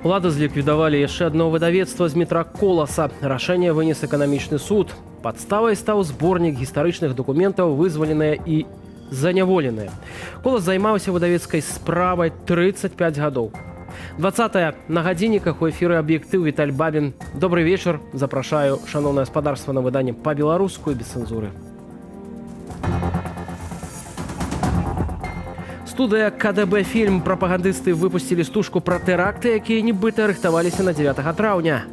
Улады зліквідавалі яшчэ адно выдавецтва Змітра Коласа. Рашэнне вынес эканамічны суд. Падставай стаў зборнік гістарычных дакументаў «Вызваленыя і заняволеныя». Колас займаўся выдавецкай справай 35 гадоў. 20 на гадзінніках, у эфіры «Аб'ектыў», Віталь Бабін. Добрый вечар. Запрашаю, шаноўнае спадарства, на выданне па-беларуску і без цэнзуры. Студыя КДБ фільм, прапагандысты выпусцілі стужку пра тэракты, якія нібыта рыхтаваліся на 9 траўня.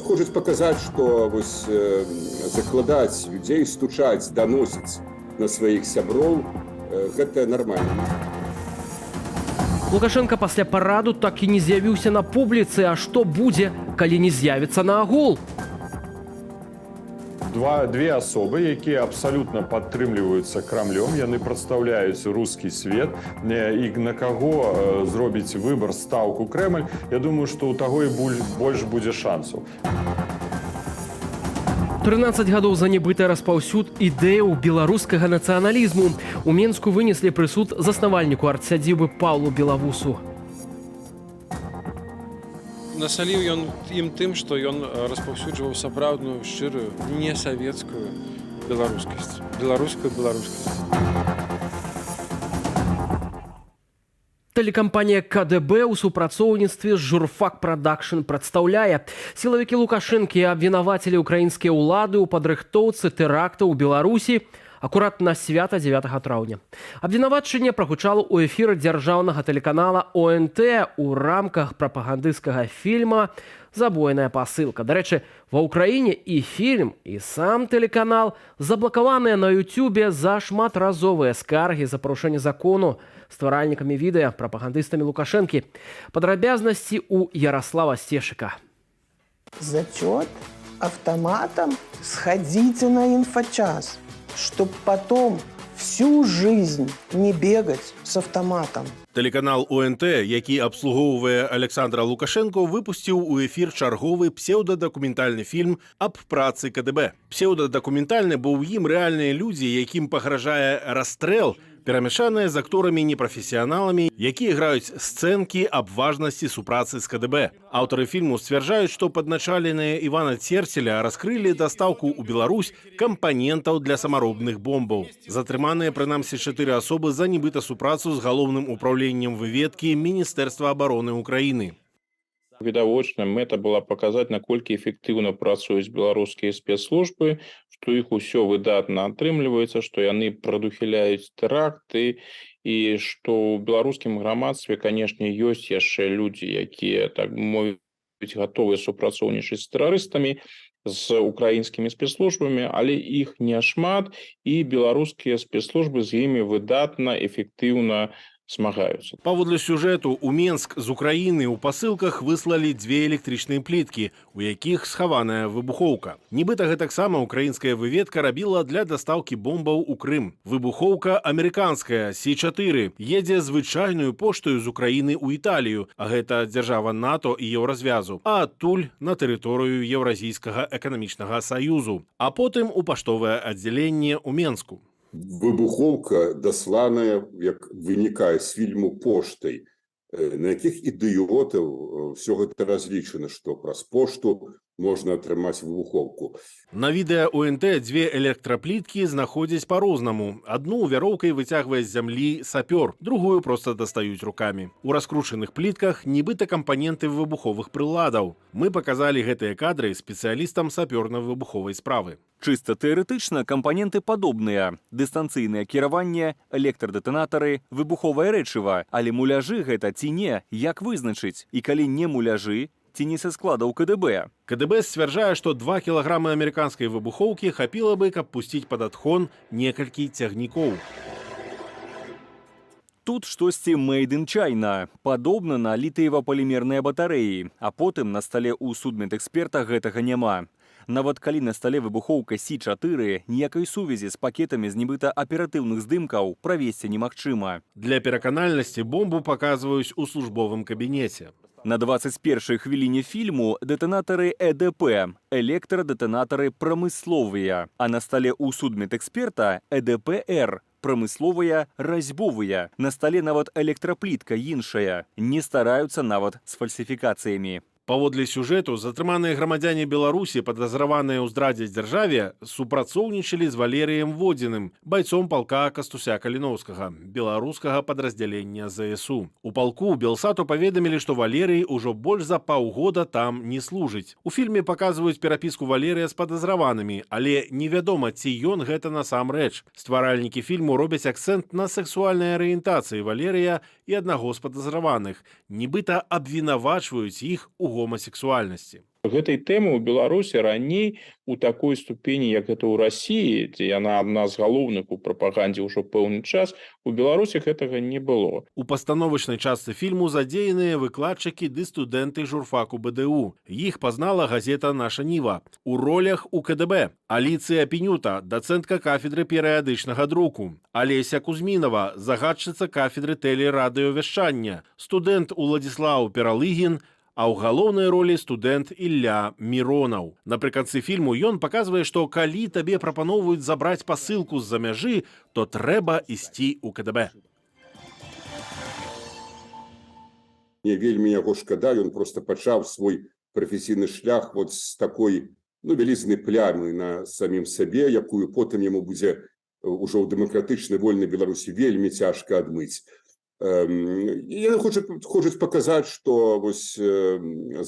Хочуць паказаць, што вось закладаць людзей, стучаць, даносіць на сваіх сяброў, гэта нармальна. Лукашэнка пасля параду так і не з'явіўся на публіцы, а што будзе, калі не з'явіцца на агул? Две асобы, якія абсалютна падтрымліваюцца Крамлём, яны прадстаўляюць рускі свет, і на каго зробіць выбар, стаўку Крэмль, я думаю, што ў таго і больш будзе шансаў. 13 гадоў за нібыта распаўсюд ідэяў беларускага нацыяналізму. У Менску вынеслі прысуд заснавальніку артсядзібы Паўлу Белавусу. Насаліў ён ім тым, што ён распаўсюджваў сапраўдную, шчырую, не савецкую беларускасць, беларускую беларускасць. Тэлекампанія КДБ ў супрацоўніцтве з «Журфак Прадакшн» прадстаўляе: сілавікі Лукашэнкі абвінавацілі ўкраінскія ўлады ў падрыхтоўцы тэрактаў у Беларусі акурат на свята 9 траўня. Абвінавачанне прагучала ў эфіры дзяржаўнага тэлеканала ОНТ у рамках прапагандысцкага фільма «Забойная пасылка». Дарэчы, ва Ўкраіне і фільм, і сам тэлеканал заблакаваныя на Ютубе за шматразовыя скаргі за парушэнне закону стваральнікамі відэа, прапагандыстамі Лукашэнкі. Падрабязнасці у Яраслава Сцешыка. Зачет автоматом? Сходите на инфочас, чтоб потом всю жизнь не бегать с автоматом. Тэлеканал ОНТ, які абслугоўвае Аляксандра Лукашэнку, выпусціў у эфір чарговы псеўдадакументальны фільм аб працы КДБ. Псеўдадакументальны, бо ў ім рэальныя людзі, якім пагражае расстрэл, перамяшаныя з акторамі-непрафесіяналамі, якія граюць сцэнкі аб важнасці супрацы з КДБ. Аўтары фільму сцвярджаюць, што падначаленыя Івана Церцеля раскрылі дастаўку ў Беларусь кампанентаў для самаробных бомбаў. Затрыманыя прынамсі чатыры асобы за нібыта супрацу з галоўным упраўленнем выведкі Міністэрства абароны Украіны. Відавочна, мэта была паказаць, наколькі эфектыўна працуюць беларускія спецслужбы, што іх усё выдатна атрымліваецца, што яны прадухіляюць тэракты і што ў беларускім грамадстве, канешне, ёсць яшчэ людзі, якія, так мовіць, гатовыя супрацоўнічаць з тэрарыстамі, з украінскімі спецслужбамі, але іх не шмат, і беларускія спецслужбы з імі выдатна, эфектыўна змагаюцца. Паводле сюжэту, у Менск з Украіны ў пасылках выслалі дзве электрычныя пліткі, у якіх схаваная выбухоўка. Нібыта гэтаксама украінская выведка рабіла для дастаўкі бомбаў у Крым. Выбухоўка амерыканская С4 едзе звычайную поштаю з Украіны ў Італію, а гэта дзяржава НАТО і Еўразвязу, а адтуль на тэрыторыю Еўразійскага эканамічнага саюзу, а потым у паштовае аддзяленне ў Менску. Выбухоўка дасланая, як вынікае з фільму, поштай. На якіх ідыётаў все гэта разлічана, што праз пошту можна атрымаць выбухоўку? На відэа ОНТ дзве электрапліткі знаходзяць па-рознаму. Адну вяроўкай выцягвае з зямлі сапёр, другую проста дастаюць рукамі. У раскручаных плітках нібыта кампаненты выбуховых прыладаў. Мы паказалі гэтыя кадры спецыялістам сапёрна-выбуховай справы. Чыста тэарэтычна кампаненты падобныя: дыстанцыйнае кіраванне, электрадэтанатары, выбуховае рэчыва, але муляжы гэта ці не, як вызначыць? І калі не муляжы, ці не са складаў КДБ? КДБ сцвярджае, што 2 кілаграмы амерыканскай выбухоўкі хапіла бы, каб пусціць пад адхон некалькі цягнікоў. Тут штосьці made in China, падобна на літыева-палімерныя батарэі, а потым на стале ў судмедэксперта гэтага няма. Нават калі на стале выбухоўка С4, ніякай сувязі з пакетамі з нібыта аператыўных здымкаў правесці немагчыма. Для пераканальнасці бомбу паказваюць у службовым кабінеце. На 21 хвіліне фільму дэтанатары ЭДП, электрадэтанатары прамысловыя, а на стале ў судмедэксперта ЭДПР. Прамысловыя, разьбовыя. На стале нават электраплітка іншая. Не стараюцца нават з фальсіфікацыямі. Паводле сюжэту, затрыманыя грамадзяне Беларусі, падазраваныя ў здрадзе дзяржаве, супрацоўнічалі з Валерыем Водзіным, байцом палка Кастуся Каліноўскага, беларускага падраздзялення ЗСУ. У палку Белсату паведамілі, што Валерый ужо больш за паўгода там не служыць. У фільме паказваюць перапіску Валерыя з падазраванымі, але невядома, ці ён гэта насамрэч. Стваральнікі фільму робяць акцэнт на сексуальнай арыентацыі Валерыя і аднаго з падазраваных, нібыта абвінавачваюць іх у гомасексуальнасці. Гэтай тэмы ў Беларусі раней у такой ступені, як гэта ў Расіі, дзе яна адна з галоўных у прапагандзе ўжо пэўны час, у Беларусі гэтага не было. У пастановачнай частцы фільму задзеяныя выкладчыкі ды студэнты журфаку БДУ. Іх пазнала газета «Наша Ніва». У ролях у КДБ Аліцыя Пенюта, дацэнтка кафедры перыядычнага друку, Алеся Кузьмінова, загадчыца кафедры тэлерадыёвяшчання, студэнт Уладзіслаў Пералыгін, а ў галоўнай ролі студэнт Ілля Міронаў. Напрыканцы фільму ён паказвае, што калі табе прапаноўваюць забраць пасылку з-за мяжы, то трэба ісці ў КДБ. Мне вельмі яго шкада, ён просто пачаў свой прафесійны шлях вот з такой, ну, вялізнай плямы на самім сабе, якую потым яму будзе ўжо ў дэмакратычнай вольнай Беларусі вельмі цяжка адмыць. Яны хочуць паказаць, што вось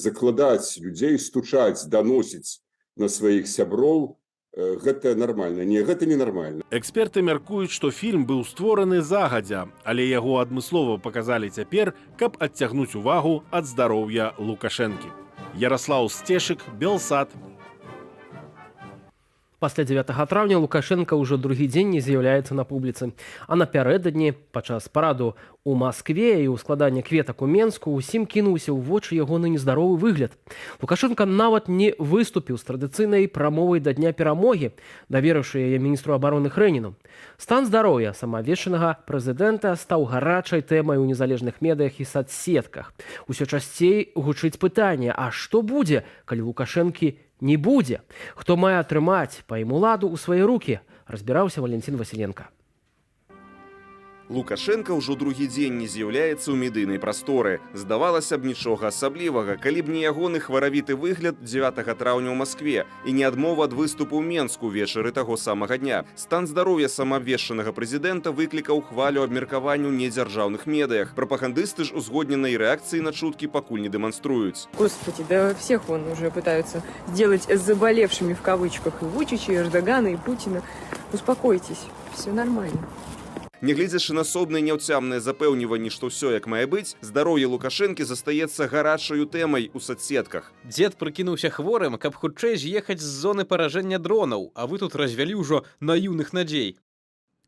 закладаць людзей, стучаць, даносіць на сваіх сяброў, гэта нармальна. Не, гэта ненармальна. Эксперты мяркуюць, што фільм быў створаны загадзя, але яго адмыслова паказалі цяпер, каб адцягнуць увагу ад здароўя Лукашэнкі. Ярослаў Сцешык, Белсат. Пасля 9 траўня Лукашэнка ўжо другі дзень не з'яўляецца на публіцы. А напярэдадні, падчас параду ў Маскве і ўскладання кветак у Менску, усім кінуўся ў вочы ягоны нездаровы выгляд. Лукашэнка нават не выступіў з традыцыйнай прамовай да Дня перамогі, даверыўшы яе міністру абароны Хрэніну. Стан здароўя самаабвешчанага прэзідэнта стаў гарачай тэмай у незалежных медыях і сацсетках. Усё часцей гучыць пытанне, а што будзе, калі Лукашэнкі не будзе? Хто мае атрымаць па ім уладу ў свае рукі, разбіраўся Валентин Васіленка. Лукашэнка ўжо другі дзень не з'яўляецца ў медыйнай прасторы. Здавалася б, нічога асаблівага, калі б не ягоны хваравіты выгляд 9 траўня ў Маскве і не адмова ад выступу ў Менску увечары таго самага дня. Стан здароўя самаабвешчанага прэзідэнта выклікаў хвалю абмеркаванняў недзяржаўных медыях. Прапагандысты ж узгодненай рэакцыі на чуткі пакуль не дэманструюць. Господи, да всех вон уже пытаются сделать «заболевшими» в кавычках и Вучича, и Эрдогана, и Путина. Успокойтесь, все нормально. Нягледзячы на асобныя няўцямныя запэўніванні, што ўсё як мае быць, здароўе Лукашэнкі застаецца гарачаю тэмай у сацсетках. Дзед прыкінуўся хворым, каб хутчэй з'ехаць з зоны паражэння дронаў, а вы тут развялі ўжо наіўных надзей.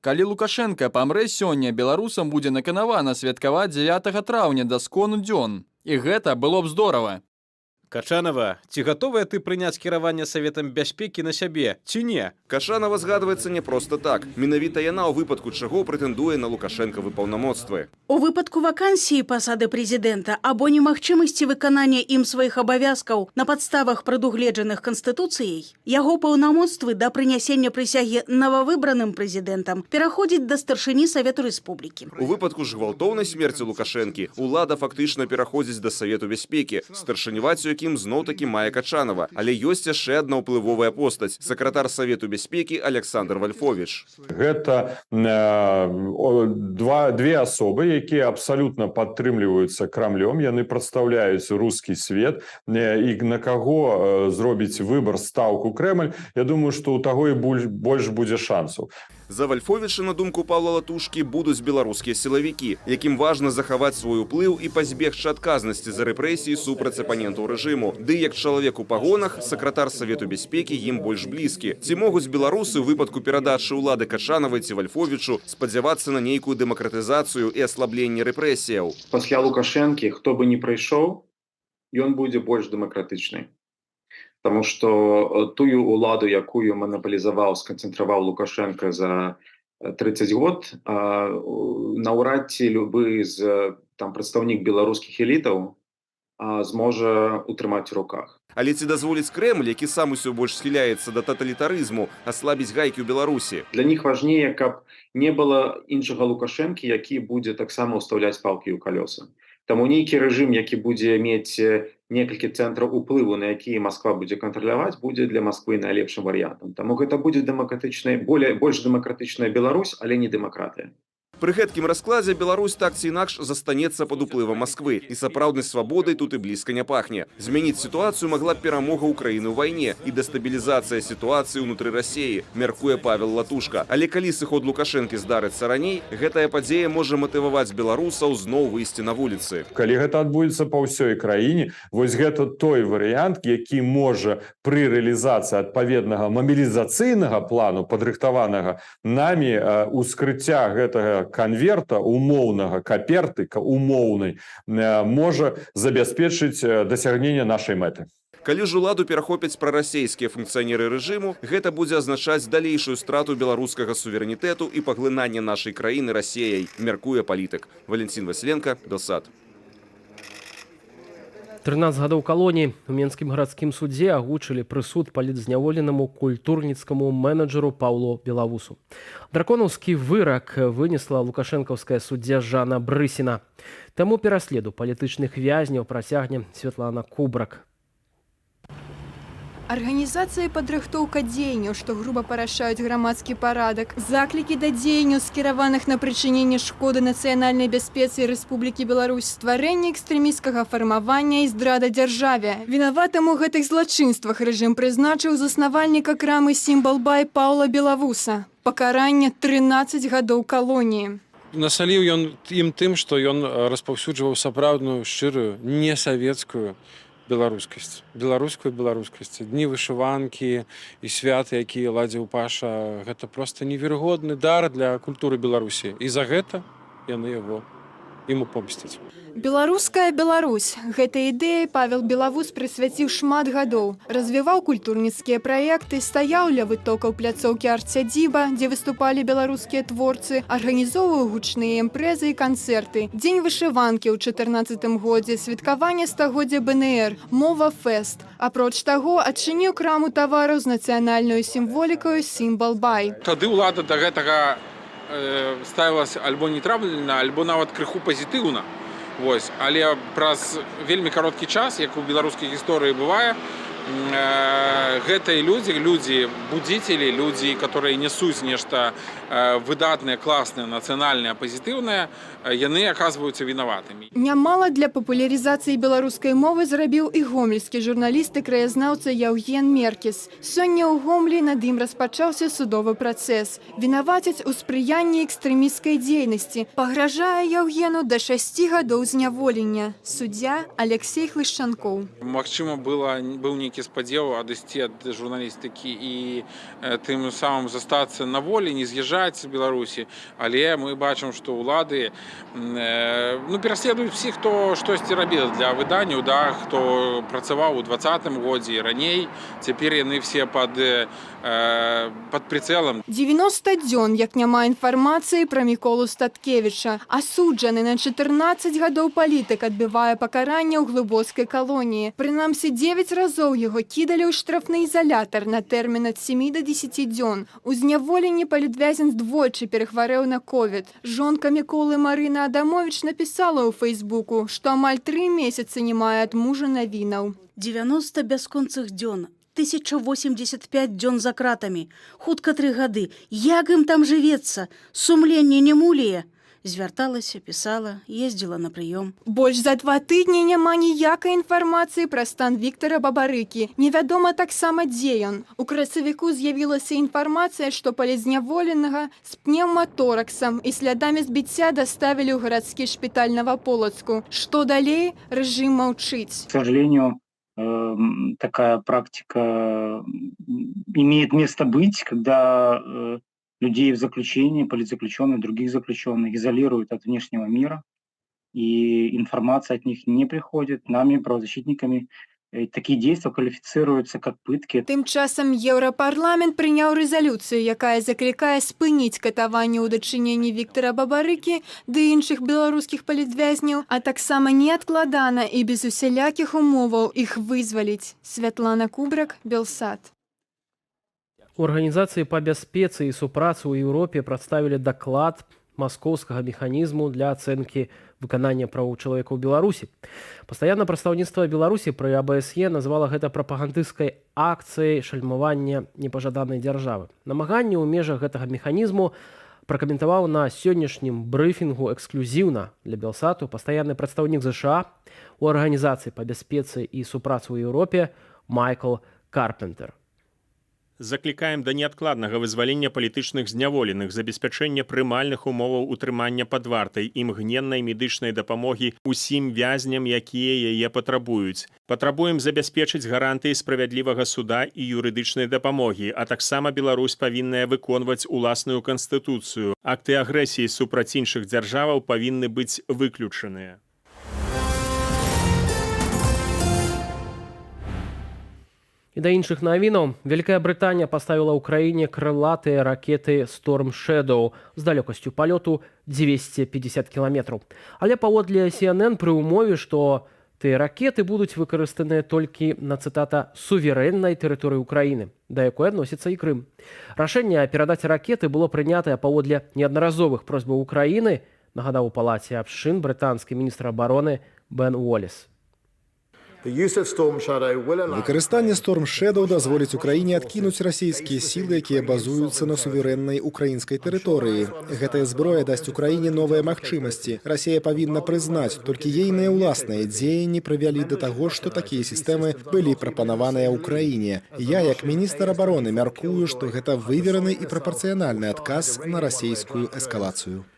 Калі Лукашэнка памрэ сёння, беларусам будзе наканавана святкаваць 9 траўня да скону дзён. І гэта было б здорава. Качанова, ці гатовая ты прыняць кіраванне Саветам бяспекі на сябе, ці не? Качанова згадваецца не проста так. Менавіта яна ў выпадку чаго прэтэндуе на Лукашэнкавы паўнамоцтвы. У выпадку вакансіі пасады прэзідэнта або немагчымасці выканання ім сваіх абавязкаў на падставах, прадугледжаных Канстытуцыяй, яго паўнамоцтвы да прынясення прысягі новавыбраным прэзідэнтам пераходзіць да старшыні Савету Рэспублікі. У выпадку ж гвалтоўнай смерці Лукашэнкі улада фактычна пераходзіць да Савету бяспекі, старшыніваць у якім зноў-такі мае Качанова. Але ёсць яшчэ адна ўплывовая постаць — сакратар Савету бяспекі Аляксандр Вальфовіч. Гэта две асобы, якія абсалютна падтрымліваюцца Крамлём, яны прадстаўляюць рускі свет, і на каго зробіць выбар стаўку Крэмль, я думаю, што ў таго і больш будзе шансаў. За Вальфовіча, на думку Паўла Латушкі, будуць беларускія сілавікі, якім важна захаваць свой уплыў і пазбегчы адказнасці за рэпрэсіі супраць апанентаў рэжыму. Ды як чалавек у пагонах, сакратар Савету бяспекі ім больш блізкі. Ці могуць беларусы ў выпадку перадачы ўлады Качанавай ці Вальфовічу спадзявацца на нейкую дэмакратызацыю і аслабленне рэпрэсіяў? Пасля Лукашэнкі, хто бы ні прыйшоў, ён будзе больш дэмакратычны. Таму што тую ўладу, якую манапалізаваў, сканцэнтраваў Лукашэнка за 30 год, наўрад ці любы з там прадстаўнік беларускіх элітаў зможа утрымаць у руках. Але ці дазволіць Крэмль, які сам усё больш схіляецца да таталітарызму, аслабіць гайкі ў Беларусі? Для них важнее, каб не было іншага Лукашэнкі, які будзе таксама ўстаўляць палкі ў калёсы. Таму нейкі рэжым, які будзе мець некалькі цэнтраў уплыву, на якія Масква будзе кантраляваць, будзе для Масквы найлепшым варыянтам. Таму гэта будзе дэмакратычная, больш дэмакратычная Беларусь, але не дэмакратыя. Пры гэткім раскладзе Беларусь так ці інакш застанецца пад уплывам Масквы, і сапраўднай свабодай тут і блізка не пахне. Змяніць сітуацыю магла б перамога Украіны ў вайне і дэстабілізацыя сітуацыі ўнутры Расеі, мяркуе Павел Латушка. Але калі сыход Лукашэнкі здарыцца раней, гэтая падзея можа матываваць беларусаў зноў выйсці на вуліцы. Калі гэта адбудзецца па ўсёй краіне, вось гэта той варыянт, які можа пры рэалізацыі адпаведнага мабілізацыйнага плану, падрыхтаванага намі, ускрыцця гэтага канверта умоўнага, капертыка умоўнай, можа забяспечыць дасягненне нашай мэты. Калі ж уладу перахопяць прарасейскія функцыянеры рэжыму, гэта будзе азначаць далейшую страту беларускага суверэнітэту і паглынанне нашай краіны Расеяй, мяркуе палітык. Валентин Василенко, Белсат. 13 гадоў калоніі у Менскім гарадскім судзе агучылі прысуд палітзняволенаму культурніцкаму менеджеру Паўлу Белавусу. Драконаўскі вырак вынесла лукашэнкаўская суддзя Жанна Брысіна. Тэму пераследу палітычных вязняў працягне Святлана Кубрак. Арганізацыя і падрыхтоўка дзеянняў, што груба парашаюць грамадскі парадак, заклікі да дзеянняў, скіраваных на прычыненне шкоды нацыянальнай бяспецы Рэспублікі Беларусь, стварэнне экстрэмісцкага фармавання і здрада дзяржаве. Вінаватым у гэтых злачынствах рэжым прызначыў заснавальніка крамы «Сімвал-бай» Паўла Белавуса. Пакаранне 13 гадоў калоніі. Насаліў ён ім тым, што ён распаўсюджваў сапраўдную, шчырую, не савецкую беларускасць, беларускую беларускасць. Дні вышыванкі і святы, якія ладзіў Паша, гэта проста неверагодны дар для культуры Беларусі. І за гэта яны ему помсцяць. Беларуская Беларусь. Гэтай ідэі Павел Белавус прысвяціў шмат гадоў. Развіваў культурніцкія праекты, стаяў ля вытокаў пляцоўкі «Артсядзіба», дзе выступалі беларускія творцы, арганізоўваў гучныя імпрэзы і канцэрты. Дзень вышыванкі ў 14 годзе, святкаванне стагоддзя БНР, «Мова-фэст». Апроч таго, адчыніў краму тавараў з нацыянальнаю сімволікаю «Сімвал-бай». Тады ўлада да гэтага ставілася альбо нейтральна, альбо нават крыху пазітыўна. Вось. Але праз вельмі кароткі час, як у беларускай гісторыі бывае, гэтыя людзі, людзі-будзіцелі, людзі, которые несуць нешта выдатнае, класнае, нацыянальнае, пазітыўнае, яны аказваюцца вінаватымі. Нямала для папулярызацыі беларускай мовы зрабіў і гомельскі журналіст і краязнаўца Яўген Меркіс. Сёння ў Гомлі над ім распачаўся судовы працэс. Вінавацяць у спрыянні экстрэмісцкай дзейнасці. Пагражае Яўгену да 6 гадоў зняволення. Суддзя Алексей Хлышчанкоў. Магчыма, быў нейкі спадзеў адысці ад журналістыкі і тым самым застацца на волі, не з'язджаць з Беларусі. Але мы бачым, што ўлады пераследуюць усіх, хто штосьці рабіў для выданняў, да, хто працаваў у 20-м годзе і раней. Цяпер яны все пад прицелом. 90 дзён, як няма інфармацыі пра Міколу Статкевіча. Асуджаны на 14 гадоў палітык адбывае пакаранне ў глыбоцкай калоніі. Прынамсі 9 разоў яго кідалі ў штрафны ізалятар на тэрмін ад 7 до 10 дзён. У зняволенні палітвязень двойчы перахварэў на ковід. Жонка Міколы Марына Адамовіч напісала ў Фэйсбуку, што амаль 3 месяцы не мае ад мужа навінаў. 90 бясконцых дзён, 1085 дзён за кратамі, хутка 3 гады. Як ім там жывецца? Сумленне не мулее. Звярталася, пісала, ездзіла на прыём. Больш за 2 тыдні няма ніякай інфармацыі пра стан Віктара Бабарыкі. Невядома таксама, дзе ён. У красавіку з'явілася інфармацыя, што палітзняволенага з пнеўматораксам і слядамі збіцця даставілі ў гарадскі шпіталь Наваполацку. Што далей, рэжым маўчыць. К сожалению, такая практика имеет место быть, когда людей в заключении, политзаключенных, других заключенных изолируют от внешнего мира, и информация от них не приходит. Нами, правозащитниками, Такие действия квалифицируются как пытки. Тым часам Еўрапарламент прыняў рэзалюцыю, якая заклікае спыніць катаванне ў дачыненні Віктара Бабарыкі ды іншых беларускіх палітвязняў, а таксама неадкладана і без усялякіх умоваў іх вызваліць. Святлана Кубрак, Белсат. У арганізацыі па бяспецы і супрацы ў Еўропе прадставілі даклад маскоўскага механізму для ацэнкі выканання правоў чалавека ў Беларусі. Пастаяннае прадстаўніцтва Беларусі пры АБСЕ назвала гэта прапагандысцкай акцыяй шальмавання непажаданай дзяржавы. Намаганні ў межах гэтага механізму пракаментаваў на сённяшнім брыфінгу эксклюзіўна для Белсату пастаянны прадстаўнік ЗША у арганізацыі па бяспецы і супрацы ў Еўропе Майкл Карпентер. Заклікаем да неадкладнага вызвалення палітычных зняволеных, забеспячэння прымальных умоваў утрымання пад вартай, імгненнай медычнай дапамогі ўсім вязням, якія яе патрабуюць. Патрабуем забяспечыць гарантыі справядлівага суда і юрыдычнай дапамогі, а таксама Беларусь павінная выконваць уласную канстытуцыю. Акты агрэсіі супраць іншых дзяржаваў павінны быць выключаныя. І да іншых навінаў. Вялікая Брытанія паставіла ўкраіне крылатыя ракеты Storm Shadow з далёкасцю палёту 250 кіламетраў. Але, паводле CNN, пры ўмове, што тыя ракеты будуць выкарыстаныя толькі на, цытата, суверэннай тэрыторыі Украіны, да якой адносіцца і Крым. Рашэнне перадаць ракеты было прынятае паводле неаднаразовых просьбаў Украіны, нагадаў у палаце абшчын брытанскі міністр абароны Бен Уоллес. Выкарыстанне Storm Shadow дазволіць Украіне адкінуць расійскія сілы, якія базуюцца на суверэннай украінскай тэрыторыі. Гэтая зброя дасць Украіне новыя магчымасці. Расія павінна прызнаць, толькі ейныя ўласныя дзеянні прывялі да таго, што такія сістэмы былі прапанаваныя Украіне. Я, як міністр абароны, мяркую, што гэта вывераны і прапарцыянальны адказ на расійскую эскалацыю.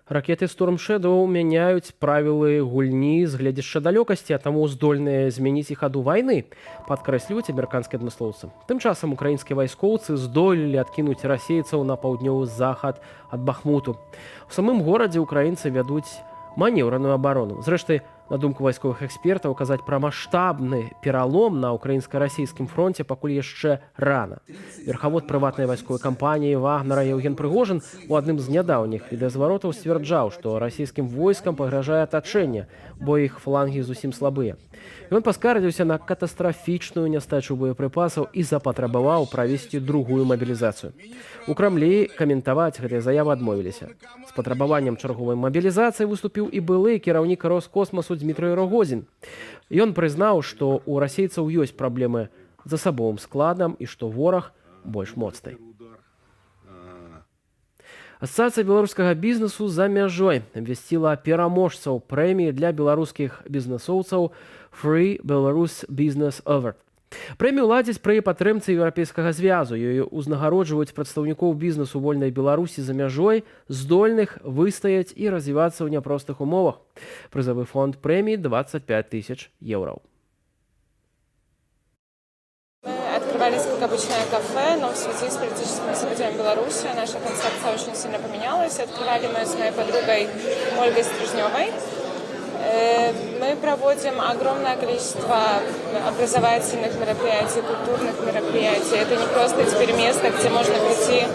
Ракеты Storm Shadow мяняюць правілы гульні з гледзяшча далёкасці, а таму здольныя змяніць і хаду вайны, падкрэсліваюць амерыканскія адмыслоўцы. Тым часам украінскія вайскоўцы здолелі адкінуць расейцаў на паўднёвы захад ад Бахмуту. У самым горадзе украінцы вядуць манеўраную абарону. Зрэшты, на думку вайсковых экспертаў, казаць пра маштабны пералом на украінска-расійскім фронте пакуль яшчэ рана. Верхавод прыватнай вайсковай кампаніі Вагнера Еўген Прыгожын у адным з нядаўніх відэазваротаў сцвярджаў, што расійскім войскам пагражае атачэнне, бо іх флангі зусім слабыя. Ён паскардзіўся на катастрафічную нястачу боепрыпасаў і запатрабаваў правесці другую мабілізацыю. У Крамлі каментаваць гэтыя заявы адмовіліся. З патрабаваннем чарговай мабілізацыі выступіў і былы кіраўнік Роскосмасу Дмітрый Рогозін. Ён прызнаў, што ў расейцаў ёсць праблемы з асабовым складам і што вораг больш моцны. Асацыяцыя беларускага бізнесу за мяжой абвясціла пераможцаў прэміі для беларускіх бізнесоўцаў Free Belarus Business Award. Прэмію ладзяць пры падтрымцы Еўрапейскага звязу. Ёю ўзнагароджваюць прадстаўнікоў бізнесу вольнай Беларусі за мяжой, здольных выстаяць і развівацца ў няпростых умовах. Прызавы фонд прэміі 25 тысяч еўраў. Мы открывались как обычное кафе, но в связи с политическими событиями в Беларуси наша концепция очень сильно поменялась. Открывали мы с моей подругой Ольгой Стрижневой. Мы проводим огромное количество образовательных мероприятий, культурных мероприятий. Это не просто теперь место, где можно прийти,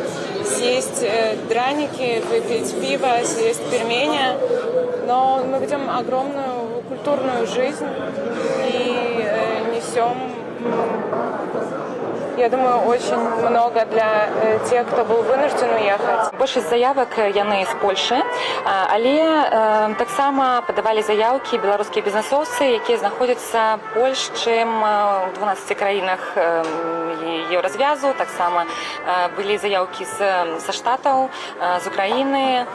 съесть драники, выпить пиво, съесть пельмени. Но мы ведем огромную культурную жизнь и несем, я думаю, очень много для тех, кто был вынужден уехать. Большасць заявак яны з Польшы, але таксама падавалі заяўкі беларускія бізнесоўцы, якія знаходзяцца больш чым у 12 краінах Еўразвязу, таксама былі заяўкі са Штатаў, з Украіны,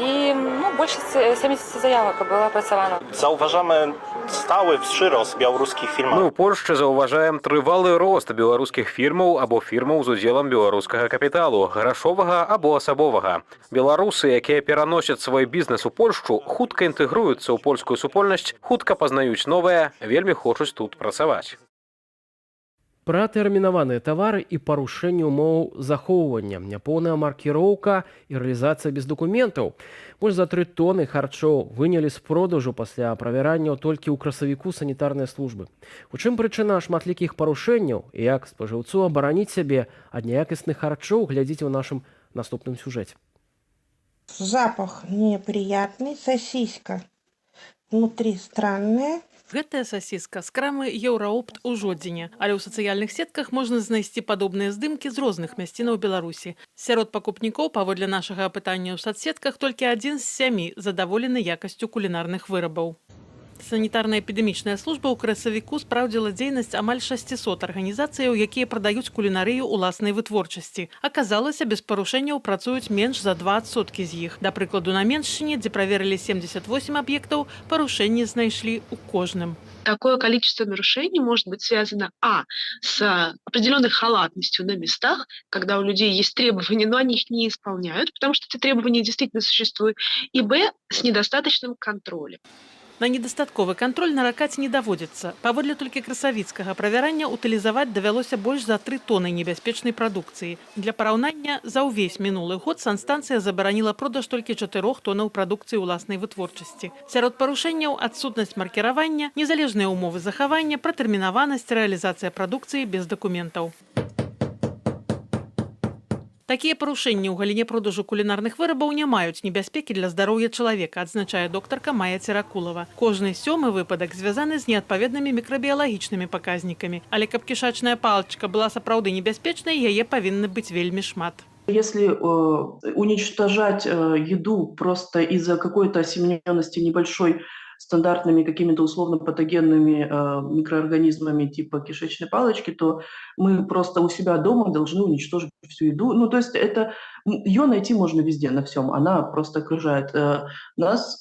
і, ну, большасць 70 заявак было апрацавана. Zauważamy stały przyrost białoruskich firm. Мы ў Польшчы заўважаем трывалы рост беларускіх фірмаў або фірмаў з удзелам беларускага капіталу, грашовага або асабовага. Беларусы, якія пераносяць свой бізнес у Польшчу, хутка інтэгруюцца ў польскую супольнасць, хутка пазнаюць новае, вельмі хочуць тут працаваць. Пратэрмінаваныя тавары і парушэнне умоў захоўвання, няпоўная маркіроўка і рэалізацыя без дакументаў. Больш за 3 тоны харчоў вынялі з продажу пасля правяранняў толькі ў красавіку санітарнай службы. У чым прычына шматлікіх парушэнняў і як спажыўцу абараніць сябе ад няякасных харчоў, глядзіце ў нашым наступным сюжэце. Запах неприятный, сосиска внутри странная. Гэтая сасіска з крамы «Еўраопт» у Жодзіне, але ў сацыяльных сетках можна знайсці падобныя здымкі з розных мясцінаў Беларусі. Сярод пакупнікоў, паводле нашага апытання ў сацсетках, толькі адзін з сямі задаволены якасцю кулінарных вырабаў. Санітарна-эпідэмічная служба ў красавіку спраўдзіла дзейнасць амаль 600 арганізацыяў, якія прадаюць кулінарыю ўласнай вытворчасці. Аказалася, без парушэнняў працуюць менш за 2% з іх. Да прыкладу, на Меншчыне, дзе праверылі 78 аб'ектаў, парушэнні знайшлі ў кожным. Такое количество нарушений может быть связано с определенной халатностью на местах, когда у людей есть требования, но они их не исполняют, потому что эти требования действительно существуют, и с недостаточным контролем. На недастатковы кантроль наракаць не даводзіцца. Паводле толькі красавіцкага правярання утылізаваць давялося больш за 3 тоны небяспечнай прадукцыі. Для параўнання, за ўвесь мінулы год санстанцыя забараніла продаж толькі 4 тонаў прадукцыі ўласнай вытворчасці. Сярод парушэнняў адсутнасць маркіравання, незалежныя ўмовы захавання, пратэрмінаванасць, рэалізацыя прадукцыі без дакументаў. Такія парушэнні ў галіне продажу кулінарных вырабаў не маюць небяспекі для здароўя чалавека, адзначае доктарка Мая Церакулава. Кожны сёмы выпадак звязаны з неадпаведнымі мікрабіялагічнымі паказнікамі. Але каб кішачная палачка была сапраўды небяспечнай, яе павінна быць вельмі шмат. Если уничтожать еду просто из-за какой-то осемененности небольшой стандартными какими-то условно-патогенными микроорганизмами типа кишечной палочки, то мы просто у себя дома должны уничтожить всю еду. Ну, то есть это ее найти можно везде, на всем. Она просто окружает нас.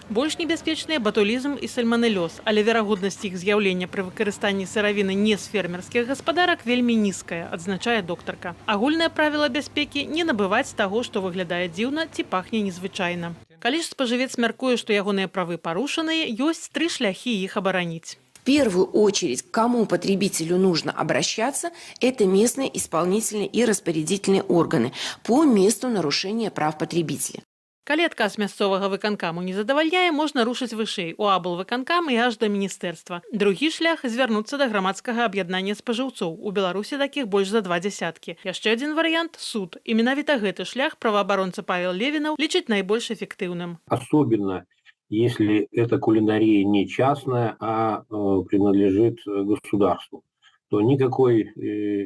Больш небяспечныя батулізм і сальманелёз, але верагоднасць іх з'яўлення пры выкарыстанні сыравіны не з фермерскіх гаспадарак вельмі нізкая, адзначае доктарка. Агульнае правіла бяспекі — не набываць таго, што выглядае дзіўна ці пахне незвычайна. Калі ж спажывец мяркуе, што ягоныя правы парушаныя, ёсць тры шляхі іх абараніць. В первую очередь, к кому потребителю нужно обращаться, это местные исполнительные и распорядительные органы по месту нарушения прав потребителя. Калі адказ мясцовага выканкаму не задавальняе, можна рушыць вышэй, у аблвыканкам і аж да міністэрства. Другі шлях — звярнуцца да грамадскага аб'яднання спажыўцоў. У Беларусі такіх больш за два дзясяткі. Яшчэ адзін варыянт — суд. І менавіта гэты шлях праваабаронца Павел Левінаў лічыць найбольш эфектыўным. Особенно если эта кулинария не частная, а принадлежит государству, то никакой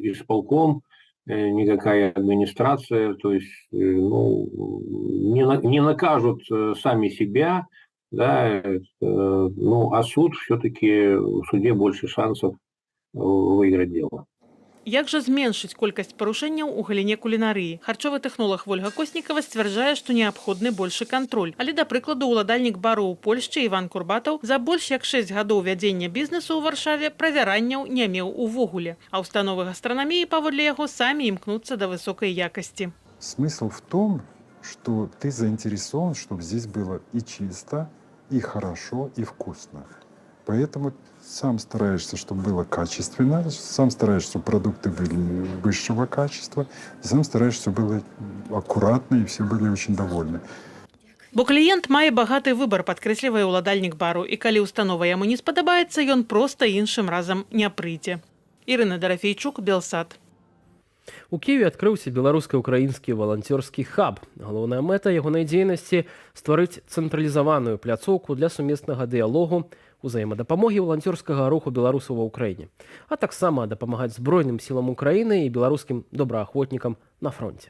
исполком, никакая администрация, то есть, ну, не накажут сами себя, да, ну, а суд все-таки, в суде больше шансов выиграть дело. Як жа зменшыць колькасць парушэнняў у галіне кулінарыі? Харчовы тэхнолаг Вольга Коснікава сцвярджае, што неабходны большы кантроль. Але, да прыкладу, уладальнік бару ў Польшчы Іван Курбатаў за больш як 6 гадоў вядзення бізнесу ў Варшаве правяранняў не меў увогуле. А ўстановы гастранаміі, паводле яго, самі імкнуцца да высокай якасці. Смысл в том, что ты заинтересован, чтобы здесь было и чисто, и хорошо, и вкусно. Поэтому сам стараешься, чтобы было качественно, сам стараешься, чтобы продукты были высшего качества, и сам стараешься, чтобы было аккуратно, и все были очень довольны. Бо кліент мае багаты выбар, падкрэслівае ўладальнік бару, і калі ўстанова яму не спадабаецца, ён проста іншым разам не прыйдзе. Ірына Дарафейчук, Белсат. У Кіеве адкрыўся беларуска-украінскі валанцёрскі хаб. Галоўная мэта ягонай дзейнасці — стварыць цэнтралізаваную пляцоўку для сумеснага дыялогу, узаемадапамогі валанцёрскага руху беларусаў ва Ўкраіне, а таксама дапамагаць збройным сілам Украіны і беларускім добраахвотнікам на фронте.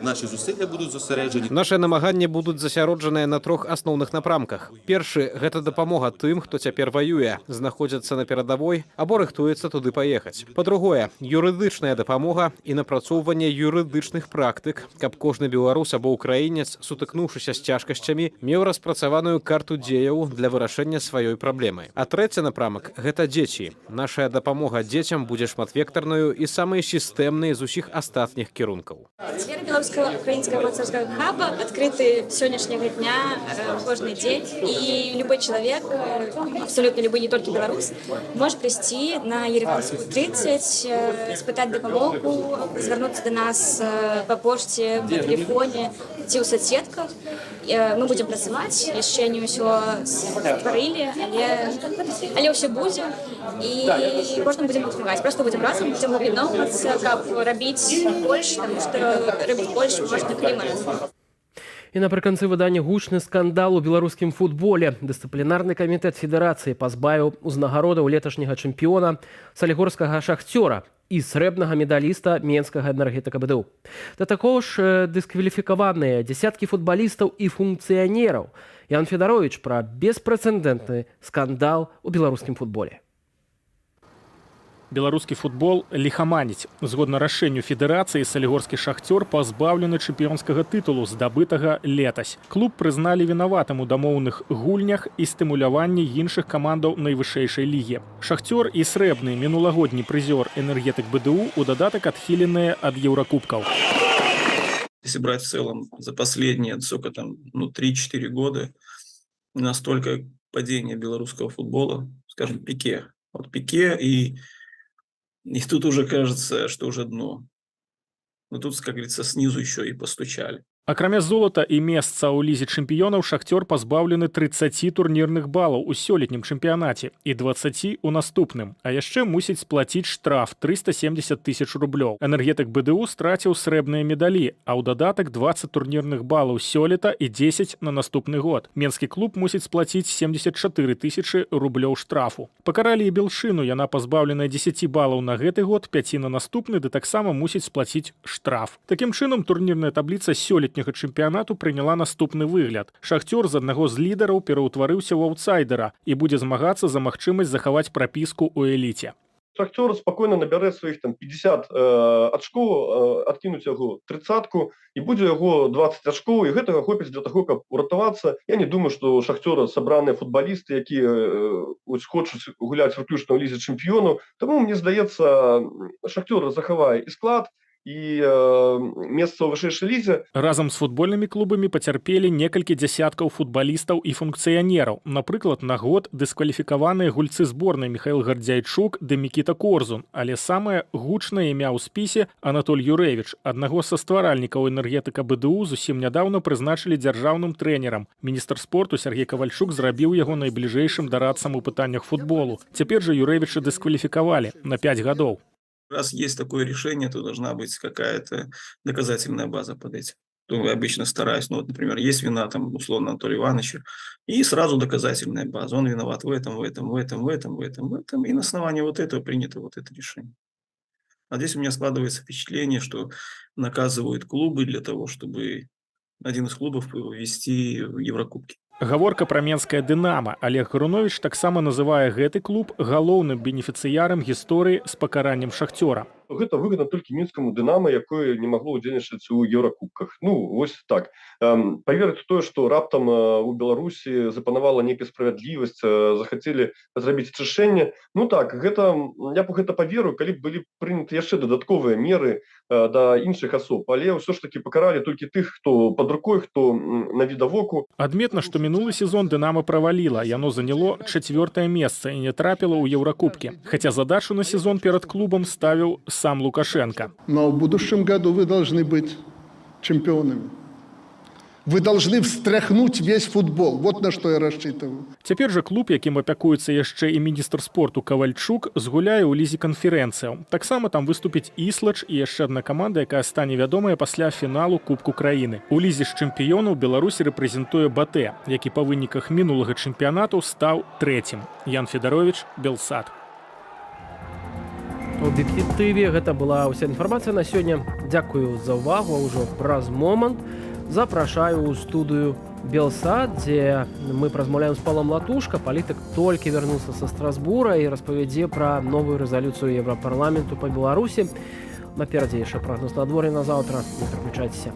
Наші зусилля будуть зосереджені Нашыя намаганні будуць засяроджаныя на трох асноўных напрамках. Першы — гэта дапамога тым, хто цяпер ваюе, знаходзіцца на перадавой або рыхтуецца туды паехаць. Па-другое, юрыдычная дапамога і напрацоўванне юрыдычных практык, каб кожны беларус або украінец, сутыкнуўшыся з цяжкасцямі, меў распрацаваную карту дзеяў для вырашэння сваёй праблемы. А трэці напрамак — гэта дзеці. Нашая дапамога дзецям будзе шматвектарнаю і самай сістэмнай з усіх астатніх кірункаў. Теперь Беларуска-украінскага волонцёрскага хаба адкрыты сённяшняга дня кожны дзень, і любой чалавек, абсолютно любы, не толькі беларус, можа прыйсці на Ерэванскую 30, спытаць дапамогу, звярнуцца да нас па пошце, па тэлефоне ці ў соцсетках. Мы будзем працаваць, яшчэ не ўсё стварылі, але ўсё будзе, і кожнаму будзем дапамагаць. Просто будзем разам, будзем аб'ядноўвацца, каб рабіць больш, таму што рабіць больш можна, калі мы разам. І напрыканцы выдання гучны скандал у беларускім футболе. Дысцыплінарны камітэт федэрацыі пазбавіў узнагародаў леташняга чэмпіёна салігорскага «Шахцёра» і срэбнага медаліста менскага «Энергетыка БДУ». Да такого ж дыскваліфікаваныя дзесяткі футбалістаў і функцыянераў. Ян Федарович пра беспрэцэдэнтны скандал у беларускім футболе. Беларускі футбол ліхаманіць. Згодна рашэнню федэрацыі, салігорскі «Шахцёр» пазбаўлены чэмпіёнскага тытулу, здабытага летась. Клуб прызналі вінаватым у дамоўных гульнях і стымуляванні іншых камандаў найвышэйшай лігі. «Шахцёр» і срэбны мінулагодні прызёр «Энергетык БДУ» у дадатак адхіленыя ад еўракубкаў. Если брать в целом за последние, сколько там, ну, 3-4 года, настолько падение белорусского футбола, скажем, пике. Вот пике, и тут уже кажется, что уже дно. Но тут, как говорится, снизу еще и постучали. Акрамя золата і месца ў лізе чэмпіёнаў, «Шахцёр» пазбаўлены 30 турнірных балаў у сёлетнім чэмпіянаце і 20 у наступным. А яшчэ мусіць сплаціць штраф 370 тысяч рублёў. «Энергетык БДУ» страціў срэбныя медалі, а ў дадатак 20 турнірных балаў сёлета і 10 на наступны год. Менскі клуб мусіць сплаціць 74 тысячы рублёў штрафу. Пакаралі і «Белшыну», яна пазбаўленая 10 балаў на гэты год, 5 на наступны, ды таксама мусіць сплаціць штраф. Такім чынам, турнірная табліца сёлетняга чэмпіянату прыняла наступны выгляд. «Шахцёр» з аднаго з лідараў пераўтварыўся ў аўтсайдера і будзе змагацца за магчымасць захаваць прапіску ў эліце. «Шахтер» спокойно набярэ сваіх там 50 ачкоў, адкінуць яго тридцатку, і будзе яго 20 ачкоў, і гэтага хопіць для таго, каб уратавацца. Я не думаю, што у «Шахцёра» сабраныя футбалісты, якія ось хочуць гуляць выключна ў лізе чэмпіёнаў. Таму мне здаецца, «Шахтёр» захавае і склад, і месца ў вышэйшай лізе. Разам з футбольнымі клубамі пацярпелі некалькі дзясяткаў футбалістаў і функцыянераў. Напрыклад, на год дыскваліфікаваныя гульцы зборнай Міхаіл Гардзяйчук ды Мікіта Корзун. Але самае гучнае імя ў спісе — Анатоль Юрэвіч. Аднаго са стваральнікаў «Энергетыка БДУ» зусім нядаўна прызначылі дзяржаўным трэнерам. Міністр спорту Сяргей Кавальчук зрабіў яго найбліжэйшым дарадцам у пытаннях футболу. Цяпер жа Юрэвіча дыскваліфікавалі на 5 гадоў. Раз есть такое решение, то должна быть какая-то доказательная база под этим. То я обычно стараюсь, ну вот, например, есть вина там, условно, Анатолия Ивановича, и сразу доказательная база. Он виноват в этом, в этом, в этом, в этом, в этом, в этом. И на основании вот этого принято вот это решение. А здесь у меня складывается впечатление, что наказывают клубы для того, чтобы один из клубов ввести в Еврокубки. Гаворка пра менскае «Дынама». Алег Груновіч таксама называе гэты клуб галоўным бенефіцыярам гісторыі з пакараннем «Шахцёра». Гэта выгадна толькі мінскаму «Дынама», якое не магло удзельнічаць у еўракубках. Ну вось так. Паверыць у тое, што раптам у Беларусі запанавала нейкая справядлівасць, захацелі зрабіць ачышэнне, ну так, гэта я б гэта паверыў, калі б былі прыняты яшчэ дадатковыя меры да іншых асоб, але ўсё ж таки пакаралі толькі тых, хто под рукой, хто на відавоку. Адметна, што мінулы сезон «Дынама» праваліла. Яно заняло чацвёртае месца і не трапіла ў еўракубкі. Хаця задачу на сезон перад клубам ставіў сам Лукашэнка. Но в будущем году вы должны быть чемпионами. Вы должны встряхнуть весь футбол. Вот на что я рассчитываю. Цяпер жа клуб, якім апякуецца яшчэ і міністр спорту Кавальчук, згуляе ў лізе канферэнцыяў. Таксама там выступіць «Іслач» і яшчэ адна каманда, якая стане вядомая пасля фіналу Кубку краіны. У лізе ж чэмпіёнаў Беларусь рэпрэзентуе «БАТЭ», які па выніках мінулага чэмпіянату стаў трэцім. Ян Федарович, Белсат. У аб'ектыве гэта была ўся інфармацыя на сёння. Дзякую за ўвагу. А ўжо праз момант запрашаю ў студыю Белсат, дзе мы празмаўляем з Палам Латушка. Палітык толькі вярнуўся са Страсбура і распавядзе пра новую рэзалюцыю Еўрапарламенту па Беларусі. Наперадзе яшчэ прагноз надвор'я на заўтра. Не пераключайцеся.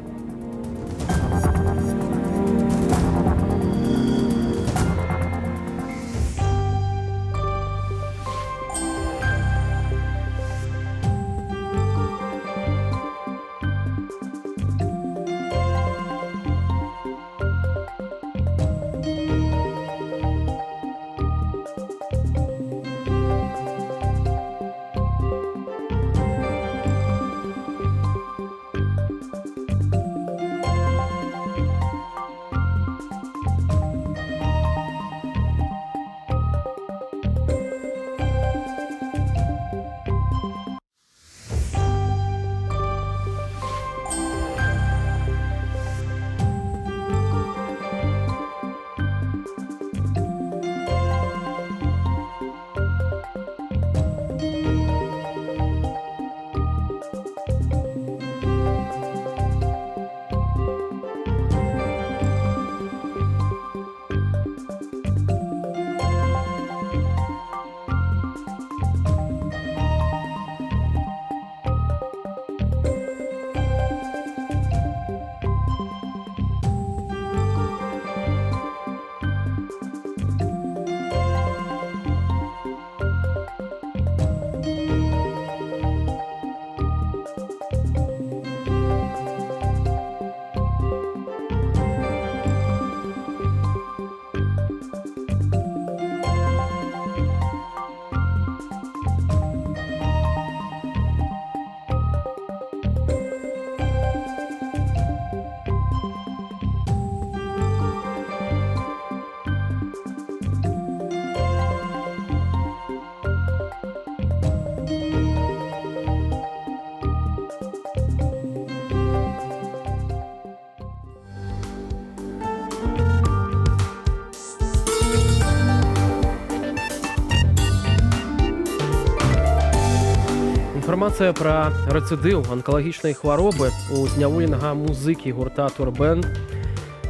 Інфармацыя пра рэцыдыў анкалагічнай хваробы у зняволенага музыкі гурта «Турбэнд»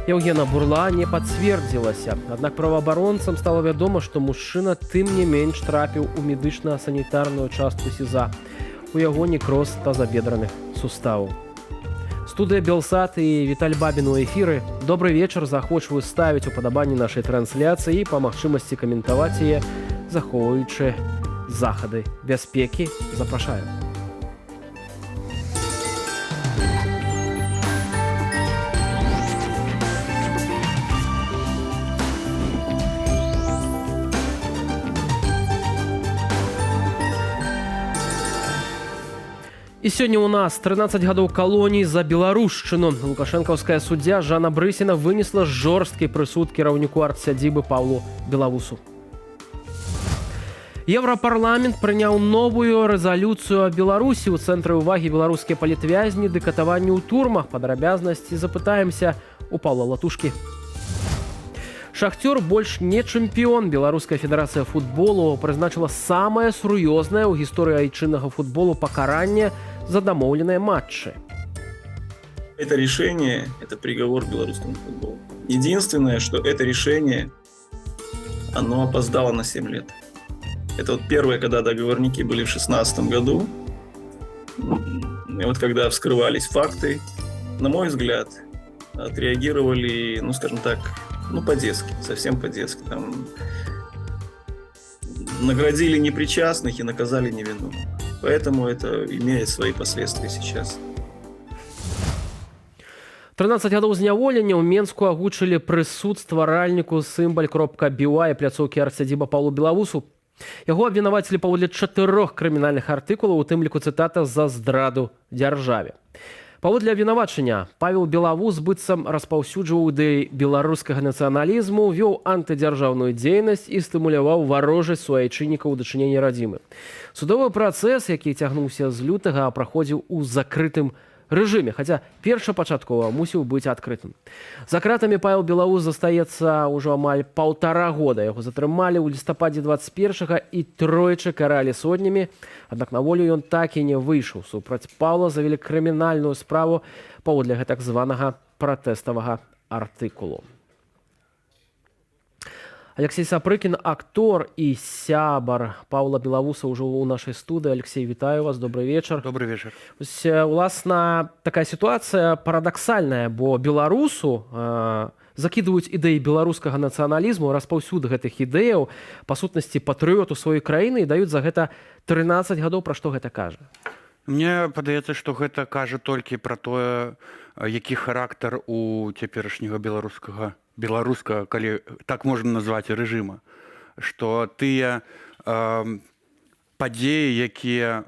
Яўгена Бурла не пацвердзілася. Аднак праваабаронцам стала вядома, што мужчына тым не менш трапіў у медычна-санітарную частку СІЗА. У яго некроз тазабедраных суставаў. Студыя Белсат і Віталь Бабін у эфіры. Добры вечар, заахвочваю ставіць упадабанні нашай трансляцыі і па магчымасці каментаваць яе, захоўваючы захады бяспекі. Запрашаю. І сёння ў нас 13 гадоў калоніі за беларушчыну. Лукашэнкаўская суддзя Жанна Брысіна вынесла жорсткі прысуд кіраўніку артсядзібы Паўлу Белавусу. Еўрапарламент прыняў новую рэзалюцыю о Беларусі. У цэнтры ўвагі беларускія палітвязні ды катаванні ў турмах. Падрабязнасці запытаемся у Паўла Латушкі. Шахцёр больш не чэмпіён. Беларуская федэрацыя футболу прызначыла самае сур'ёзнае ў гісторыі айчыннага футболу пакаранне за дамоўленыя матчы. Это решение, это приговор белорусскому футболу. Единственное, что это решение, оно опоздало на 7 лет. Это вот первое, когда договорники были в 2016 году. И вот когда вскрывались факты, на мой взгляд, отреагировали, ну, скажем так, ну, по-детски, совсем по-детски. Там наградили непричастных и наказали невиновных. Поэтому это имеет свои последствия сейчас. 13 гадоў зняволення ў Менску агучылі прысуд стваральніку symbal.by пляцоўкі артсядзіба Паўлу Белавусу. Яго абвінавацілі паводле чатырох крымінальных артыкулаў, у тым ліку, цытата, за здраду дзяржаве. Паводле абвінавачання, Павел Белавус быццам распаўсюджваў ідэі беларускага нацыяналізму, вёў антыдзяржаўную дзейнасць і стымуляваў варожасць суайчыннікаў у дачыненні радзімы. Судовы працэс, які цягнуўся з лютага, праходзіў у закрытым рэжыме, хаця першапачаткова мусіў быць адкрытым. За кратамі Павел Белавус застаецца ўжо амаль паўтара года. Яго затрымалі ў лістападзе 21 і тройчы каралі сотнямі. Аднак на волю ён так і не выйшаў. Супраць Паўла завялі крымінальную справу паводле гэтак званага пратэставага артыкулу. Аляксей Сапрыкін, актор і сябар Паўла Белавуса, ўжо ў нашай студыі. Аляксей, вітаю вас, добрый вечар. Добрый вечар. Вось, уласна, такая сітуацыя парадаксальная, бо беларусу закідваюць ідэі беларускага нацыяналізму, распаўсюд гэтых ідэяў, па сутнасці патрыоту сваёй краіны, і даюць за гэта 13 гадоў. Пра што гэта кажа? Мне падаецца, што гэта кажа толькі пра тое, які характар у цяперашняга беларускага, калі так можна назваць, рэжыма, што тыя падзеі, якія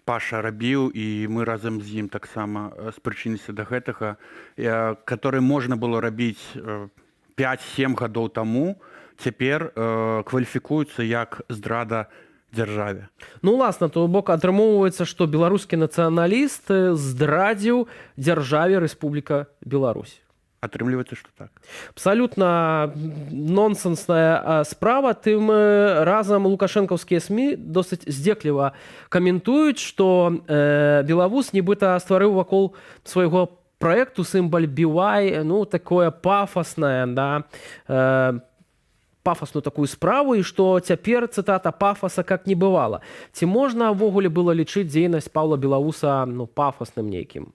Паша рабіў, і мы разам з ім таксама спрычыніліся да гэтага, которые можна было рабіць 5-7 гадоў таму, цяпер кваліфікуюцца як здрада дзяржаве. Ну, уласна, то бок атрымоўваецца, што беларускі нацыяналіст здрадзіў дзяржаве Рэспубліка Беларусь. Атрымліваецца, што так. Абсалютна нонсенсная справа. Тым разам лукашэнкаўскія СМІ досыць здзекліва каментуюць, што Белавус нібыта стварыў вакол свайго праекту symbal BY, ну, такое пафаснае, да, пафасную такую справу, і што цяпер, цытата, пафаса как не бывало. Ці можна ўвогуле было лічыць дзейнасць Паўла Белавуса, ну, пафасным нейкім?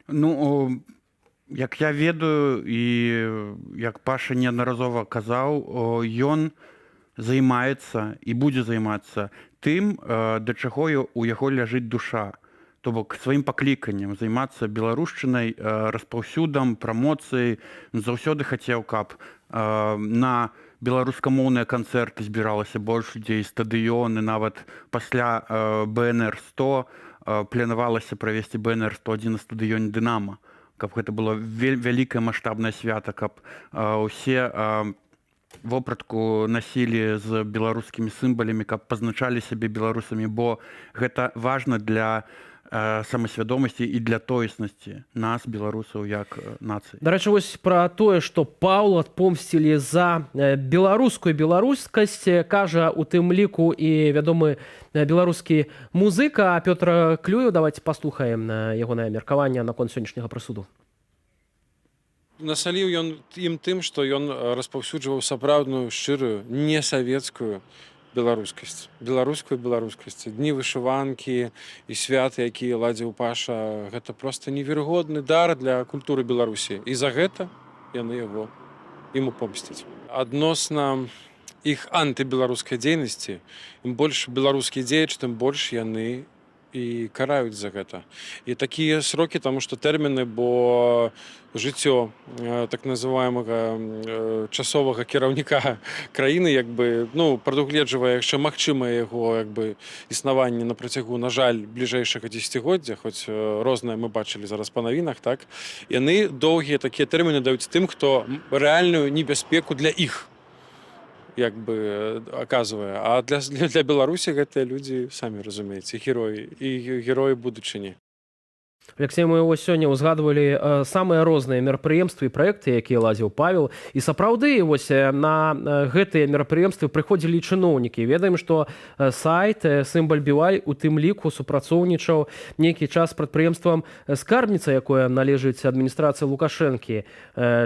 Ну, як я ведаю і як Паша неаднаразова казаў, ён займаецца і будзе займацца тым, да чаго у яго ляжыць душа. То бок сваім пакліканнем займацца беларушчынай, распаўсюдам, прамоцыяй. Заўсёды хацеў, каб на беларускамоўныя канцэрты збіралася больш людзей, стадыёны, нават пасля БНР 100 планавалася правесці БНР 101 на стадыёне «Дынама», каб гэта было вялікае маштабнае свята, каб усе вопратку насілі з беларускімі сімваламі, каб пазначалі сябе беларусамі, бо гэта важна для самасвядомасці і для тоеснасці нас, беларусаў, як нацыі. Дарэчы, вось пра тое, што Паўлу адпомсцілі за беларускую беларускасць, кажа у тым ліку і вядомы беларускі музыка Пётр Клюеў. Давайте паслухаем ягонае меркаванне наконт сённяшняга прысуду. Насаліў ён ім тым, што ён распаўсюджваў сапраўдную, шчырую, не савецкую беларускасць, беларускую беларускасць. Дні вышыванкі і святы, якія ладзіў Паша, гэта просто неверагодны дар для культуры Беларусі, і за гэта яны яго ему помсціць. Адносна іх антыбеларускай дзейнасці, ім больш беларускі дзеяч, тым больш яны і караюць за гэта. І такія сроки, таму што тэрміны, бо жыццё так называемага часовага кіраўніка краіны як бы, ну, прадугледжвае яшчэ магчымае яго як бы існаванне на працягу, на жаль, бліжэйшага дзесяцігоддзя, хоць рознае мы бачылі зараз па навінах. Так, яны доўгія такія тэрміны даюць тым, хто рэальную небяспеку для іх як бы аказвае. А для Беларусі гэтыя людзі, самі разумееце, героі і героі будучыні. Алексей, мы вось сёння ўзгадвалі самыя розныя мерапрыемствы і праекты, якія ладзіў Павел. І сапраўды вось на гэтыя мерапрыемствы прыходзілі і чыноўнікі. Ведаем, што сайт Сімвал BY у тым ліку супрацоўнічаў нейкі час з прадпрыемствам «Скарбніца», якое належыць адміністрацыі Лукашэнкі.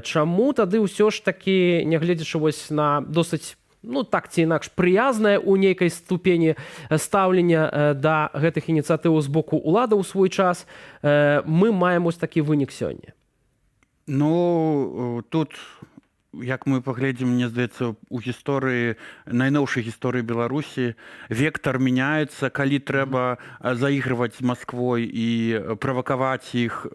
Чаму тады ўсё ж такі, нягледзячы вось на досыць, ну, так ці інакш прыязнае ў нейкай ступені стаўлення да гэтых ініцыятываў з боку улады ў свой час, мы маем вось такі вынік сёння? Ну, тут, як мы паглядзім, мне здаецца, у гісторыі, найноўшай гісторыі Беларусі, вектар мяняецца. Калі трэба заігрываць з Масквой і правакаваць іх,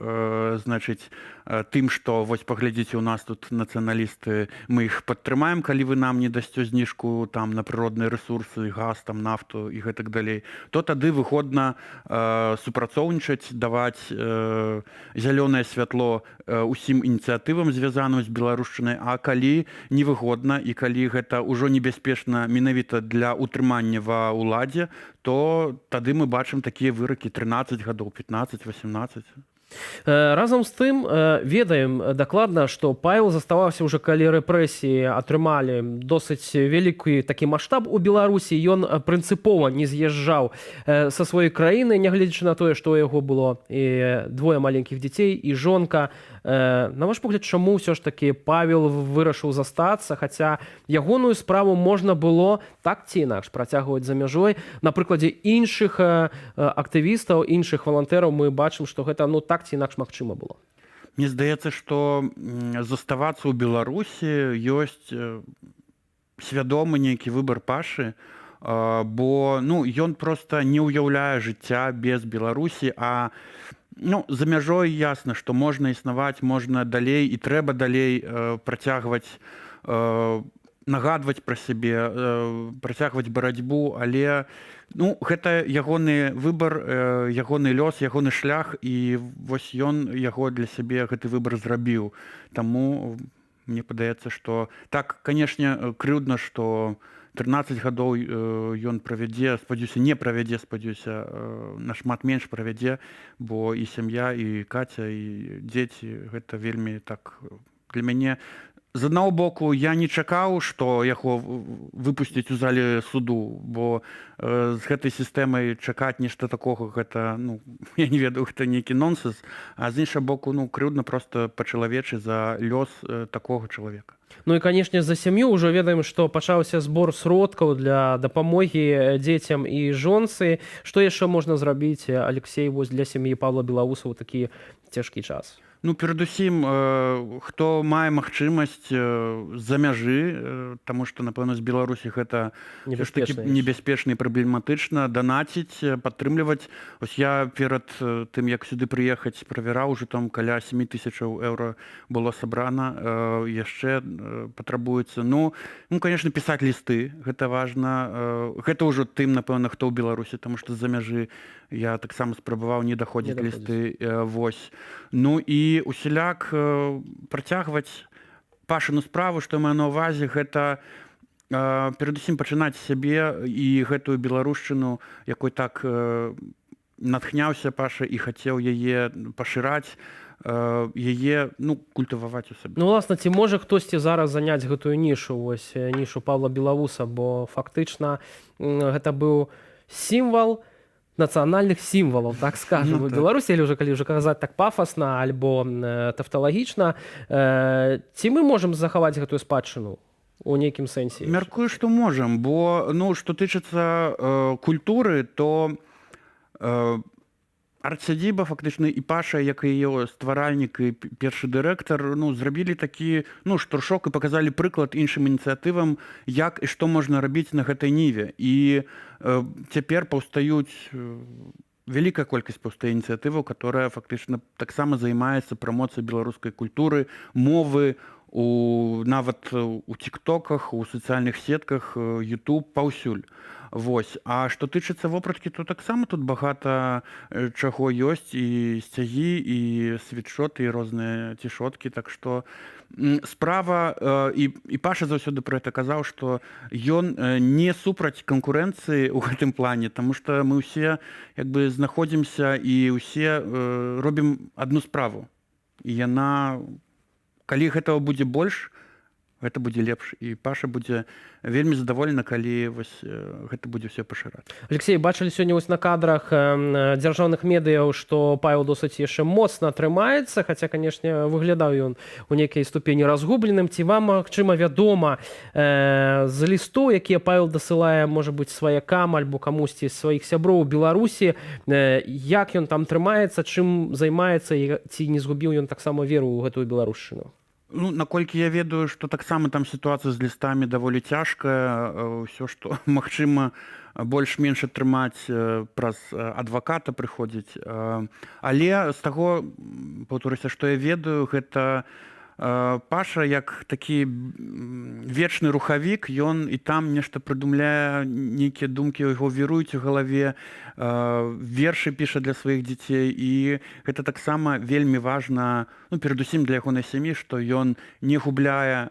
значыць, тым, што вось паглядзіце, у нас тут нацыяналісты, мы іх падтрымаем, калі вы нам не дасце зніжку там на прыродныя рэсурсы, газ там, нафту і гэтак далей, то тады выгодна супрацоўнічаць, даваць зялёнае святло усім ініцыятывам, звязаным з беларушчынай. А калі невыгодна і калі гэта ўжо небяспечна менавіта для ўтрымання ва ўладзе, то тады мы бачым такія выракі: 13 гадоў, 15, 18. Разам з тым ведаем дакладна, што Павел заставаўся ўжо, калі рэпрэсіі атрымалі досыць вялікі такі маштаб у Беларусі, ён прынцыпова не з'язджаў са сваёй краіны, нягледзячы на тое, што ў яго было і двое маленькіх дзяцей, і жонка. На ваш погляд, чаму ўсё ж такі Павел вырашыў застацца, хаця ягоную справу можна было так ці інакш працягваць за мяжой? На прыкладзе іншых актывістаў, іншых валантэраў мы бачым, што гэта, ну, так ці інакш магчыма было. Мне здаецца, што заставацца ў Беларусі ёсць свядомы нейкі выбар Пашы, бо, ну, ён просто не ўяўляе жыцця без Беларусі. А, ну, за мяжой ясна, што можна існаваць, можна далей і трэба далей працягваць нагадваць пра сябе, працягваць барацьбу, але, ну, гэта ягоны выбар, ягоны лёс, ягоны шлях, і вось ён яго для сябе, гэты выбар, зрабіў. Таму мне падаецца, што так, канешне, крыўдна, што 13 гадоў ён правядзе, спадзяюся, не правядзе, спадзяюся, нашмат менш правядзе, бо і сям'я, і Каця, і дзеці, гэта вельмі так для мяне. З аднаго боку, я не чакаў, што яго выпусціць у зале суду, бо з гэтай сістэмай чакаць нешта такога, гэта, ну, я не ведаю, гэта нейкі нонсенс. А з іншага боку, ну, крыўдна просто па-чалавечы за лёс такога чалавека. Ну і, канешне, за сям'ю. Ўжо ведаем, што пачаўся збор сродкаў для дапамогі дзецям і жонцы. Што яшчэ можна зрабіць, Алексей, вось для сям'і Павла Белавусава ў такі цяжкі час? Ну, перадусім, хто мае магчымасць з-за мяжы, таму што, напэўна, з Беларусі гэта ўсё ж такі Небяспечна. небяспечна і праблематычна, данаціць, падтрымліваць. Ось я перад тым, як сюды прыехаць, правяраў, уже там каля 7 тысячаў еўра было сабрана, яшчэ патрабуецца. Ну, конечно, пісаць лісты, гэта важна. Гэта ўжо тым, напэўна, хто ў Беларусі, таму што з-за мяжы я таксама спрабаваў, не даходзіць Не даходзіць. лісты. Вось. Ну і усяляк працягваць Пашыну справу. Што я маю на ўвазе, гэта перадусім пачынаць з сябе і гэтую беларушчыну, якой так Натхняўся Паша і хацеў яе пашыраць, яе, ну, культываваць у сабе. Ну, уласна, ці можа хтосьці зараз заняць гэтую нішу, вось нішу Павла Белавуса, бо фактычна гэта быў сімвал нацыянальных сімвалаў, так скажем, Ну, у так. Беларусі, или уже калі ўжо казаць так пафасна альбо тафталагічна, ці мы можам захаваць гэтую спадчыну у нейкім сэнсе? Мяркую, што можам, бо, ну, што тычыцца культуры, то Артсядзіба фактычна і Паша як яе стваральнік і першы дырэктар, ну, зрабілі такі, ну, штуршок і паказалі прыклад іншым ініцыятывам, як і што можна рабіць на гэтай ніве. І цяпер паўстаюць вялікая колькасць паўстае ініцыятываў, которая фактычна таксама займаецца прамоцыяй беларускай культуры, мовы, нават у тиктоках, у сацыяльных сетках, YouTube, паўсюль. Вось. А што тычыцца вопраткі, то таксама тут багата чаго ёсць: і сцягі, і світшоты, і розныя цішоткі. Так што справа і Паша заўсёды пра гэта казаў, што ён не супраць канкурэнцыі ў гэтым плане, таму што мы ўсе як бы знаходзімся і ўсе робім адну справу. І яна, калі гэтага будзе больш, гэта будзе лепш, і Паша будзе вельмі задаволена, калі вось гэта будзе ўсё пашырацца. Алексей, бачылі сёння вось на кадрах дзяржаўных медыяў, што Павел досыць яшчэ моцна трымаецца, хаця, канешне, выглядаў ён у нейкай ступені разгубленым. Ці вам, магчыма, вядома з лістоў, якія Павел дасылае, можа быць, сваякам альбо камусьці з сваіх сяброў у Беларусі, як ён там трымаецца, чым займаецца і ці не згубіў ён таксама веру ў гэтую беларушчыну? Ну, наколькі я ведаю, што таксама там сітуацыя з лістамі даволі цяжкая, ўсё, што магчыма больш-менш атрымаць, праз адваката прыходзіць. Але з таго, паўтаруся, што я ведаю, гэта Паша як такі вечны рухавік, ён і там нешта прыдумляе, нейкія думкі ў яго віруюць у галаве, вершы піша для сваіх дзяцей, і гэта таксама вельмі важна, ну, перадусім для ягонай сям'і, што ён не губляе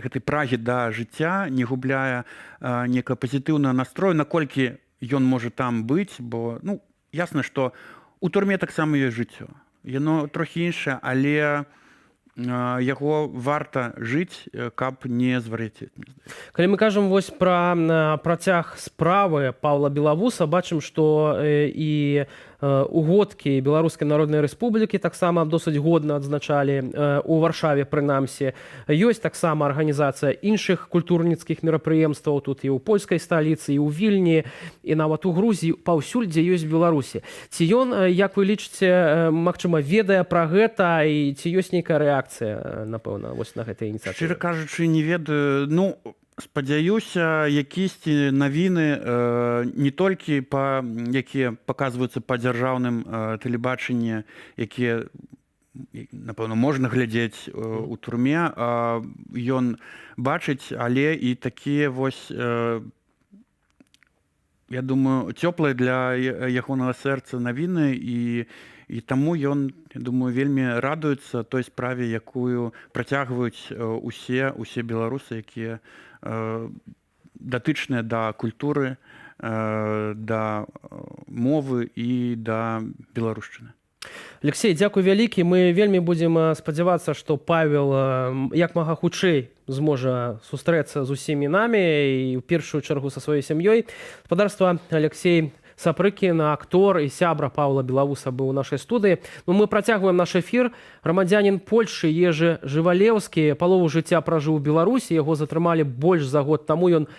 гэтай прагі да жыцця, не губляе некага пазітыўнага настрою, наколькі ён можа там быць, бо, ну, ясна, што у турме таксама ёсць жыццё. Яно трохі іншае, але яго варта жыць, каб не звар'яцець, мне здаецца. Калі мы кажам вось пра працяг справы Паўла Белавуса, бачым, што і угодкі Беларускай Народнай Рэспублікі таксама досыць годна адзначалі у Варшаве прынамсі. Ёсць таксама арганізацыя іншых культурніцкіх мерапрыемстваў тут і ў польскай сталіцы, і ў Вільні, і нават у Грузіі, паўсюль, дзе ёсць Беларусі. Ці ён, як вы лічыце, магчыма, ведае пра гэта і ці ёсць нейкая рэакцыя, напэўна, вось на гэтай ініцыятыве? Шчыра кажучы, не ведаю. Ну, спадзяюся, якісьці навіны не толькі па якія паказваюцца па дзяржаўным тэлебачанні, якія, напэўна, можна глядзець у турме, ён бачыць, але і такія вось, я думаю, цёплыя для ягонага сэрца навіны, і таму ён, я думаю, вельмі радуецца той справе, якую працягваюць усе беларусы, якія датычныя да культуры, да мовы і да беларушчыны. Алексей, дзякуй вялікі. Мы вельмі будзем спадзявацца, што Павел як мага хутчэй зможа сустрэцца з усімі намі і ў першую чаргу са сваёй сям'ёй. Спадарства, Алексей Сапрыкін, актор і сябра Паўла Белавуса, быў у нашай студыі. Ну, мы працягваем наш эфір. Грамадзянін Польшы Ежы Жывалеўскі палову жыцця пражыў у Беларусі, яго затрымалі больш за год таму. Ён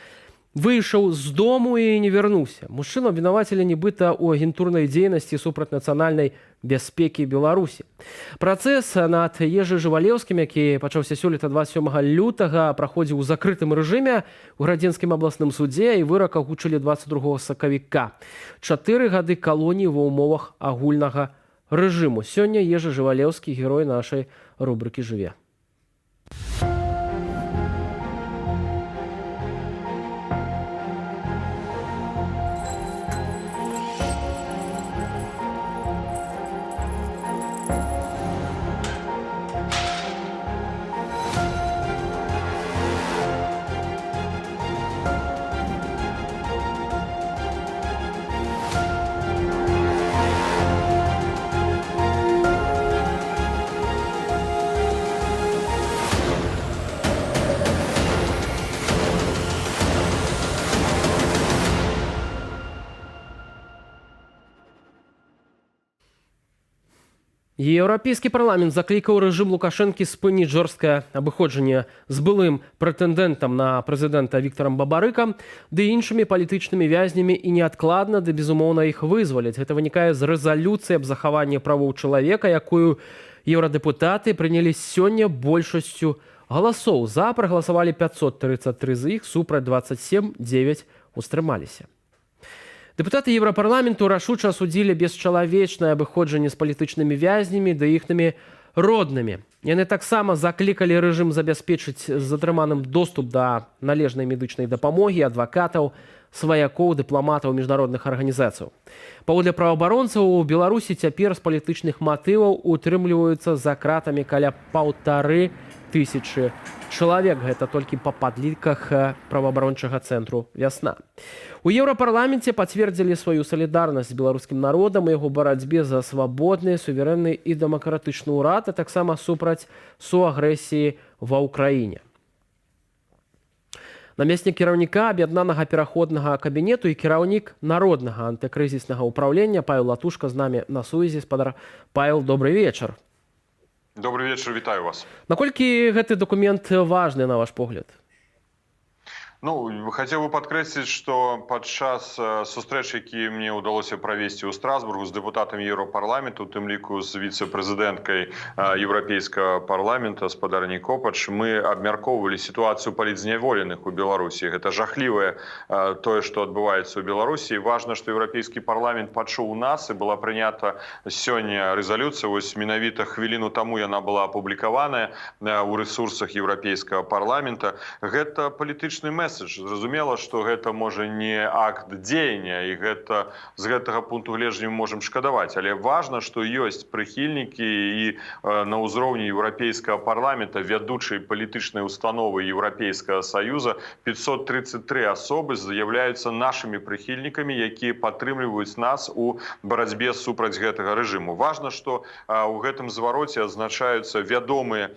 выйшаў з дому і не вярнуўся. Мужчыну абвінавацілі нібыта ў агентурнай дзейнасці супраць нацыянальнай бяспекі Беларусі. Працэс над Ежы Жывалеўскім, які пачаўся сёлета 27 лютага, праходзіў у закрытым рэжыме ў Градзенскім абласным судзе, і вырак агучылі 22 сакавіка. 4 гады калоніі ва ўмовах агульнага рэжыму. Сёння Ежы Жывалеўскі — герой нашай рубрыкі «Жыве». Еўрапейскі парламент заклікаў рэжым Лукашэнкі спыніць жорсткае абыходжанне з былым прэтэндэнтам на прэзідэнта Віктарам Бабарыкам ды іншымі палітычнымі вязнямі і неадкладна ды безумоўна іх вызваліць. Гэта вынікае з рэзалюцыі аб захаванні правоў чалавека, якую еўрадэпутаты прынялі сёння большасцю галасоў. За прагаласавалі 533 з іх, супраць 27, 9 устрымаліся. Дэпутаты Еўрапарламенту рашуча асудзілі бесчалавечнае абыходжанне з палітычнымі вязнямі ды іхнымі роднымі. Яны таксама заклікалі рэжым забяспечыць затрыманым доступ да належнай медычнай дапамогі, адвакатаў, сваякоў, дыпламатаў міжнародных арганізацыяў. Паводле праваабаронцаў, у Беларусі цяпер з палітычных матываў утрымліваюцца за кратамі каля 1500 чалавек. Гэта толькі па падліках праваабарончага цэнтру «Вясна». У Еўрапарламенце пацвердзілі сваю салідарнасць з беларускім народам і яго барацьбе за свабодны, суверэнны і дэмакратычны ўрад, а таксама супраць суагрэсіі ва Ўкраіне. Намеснік кіраўніка аб'яднанага пераходнага кабінету і кіраўнік Народнага антыкрызіснага ўпраўлення Павел Латушка з намі на сувязі. Спадар Павел, добрый вечар. Добрый вечер, вітаю вас. Наколькі гэты дакумент важны, на ваш погляд? Ну, хацеў бы падкрэсліць, што падчас сустрэч, які мне ўдалося правесці ў Страсбургу з дэпутатамі Еўрапарламенту, у тым ліку з віцэ-прэзідэнткай Еўрапейскага парламента спадарняй Копач, мы абмяркоўвалі сітуацыю палітзняволеных у Беларусі. Гэта жахлівае тое, што адбываецца ў Беларусі. Важна, што Еўрапейскі парламент пачуў нас, і была прынята сёння рэзалюцыя. Вось менавіта хвіліну таму яна была апублікаваная ў рэсурсах Еўрапейскага парламента. Гэта палітычны месседж. Зразумела, што гэта можа не акт дзеяння, і гэта з гэтага пункту гледжання мы можам шкадаваць, але важна, што ёсць прыхільнікі і на ўзроўні Еўрапейскага парламента, вядучай палітычнай установы Еўрапейскага Саюза, 533 асобы з'яўляюцца нашымі прыхільнікамі, якія падтрымліваюць нас у барацьбе супраць гэтага рэжыму. Важна, што ў гэтым звароце адзначаюцца вядомыя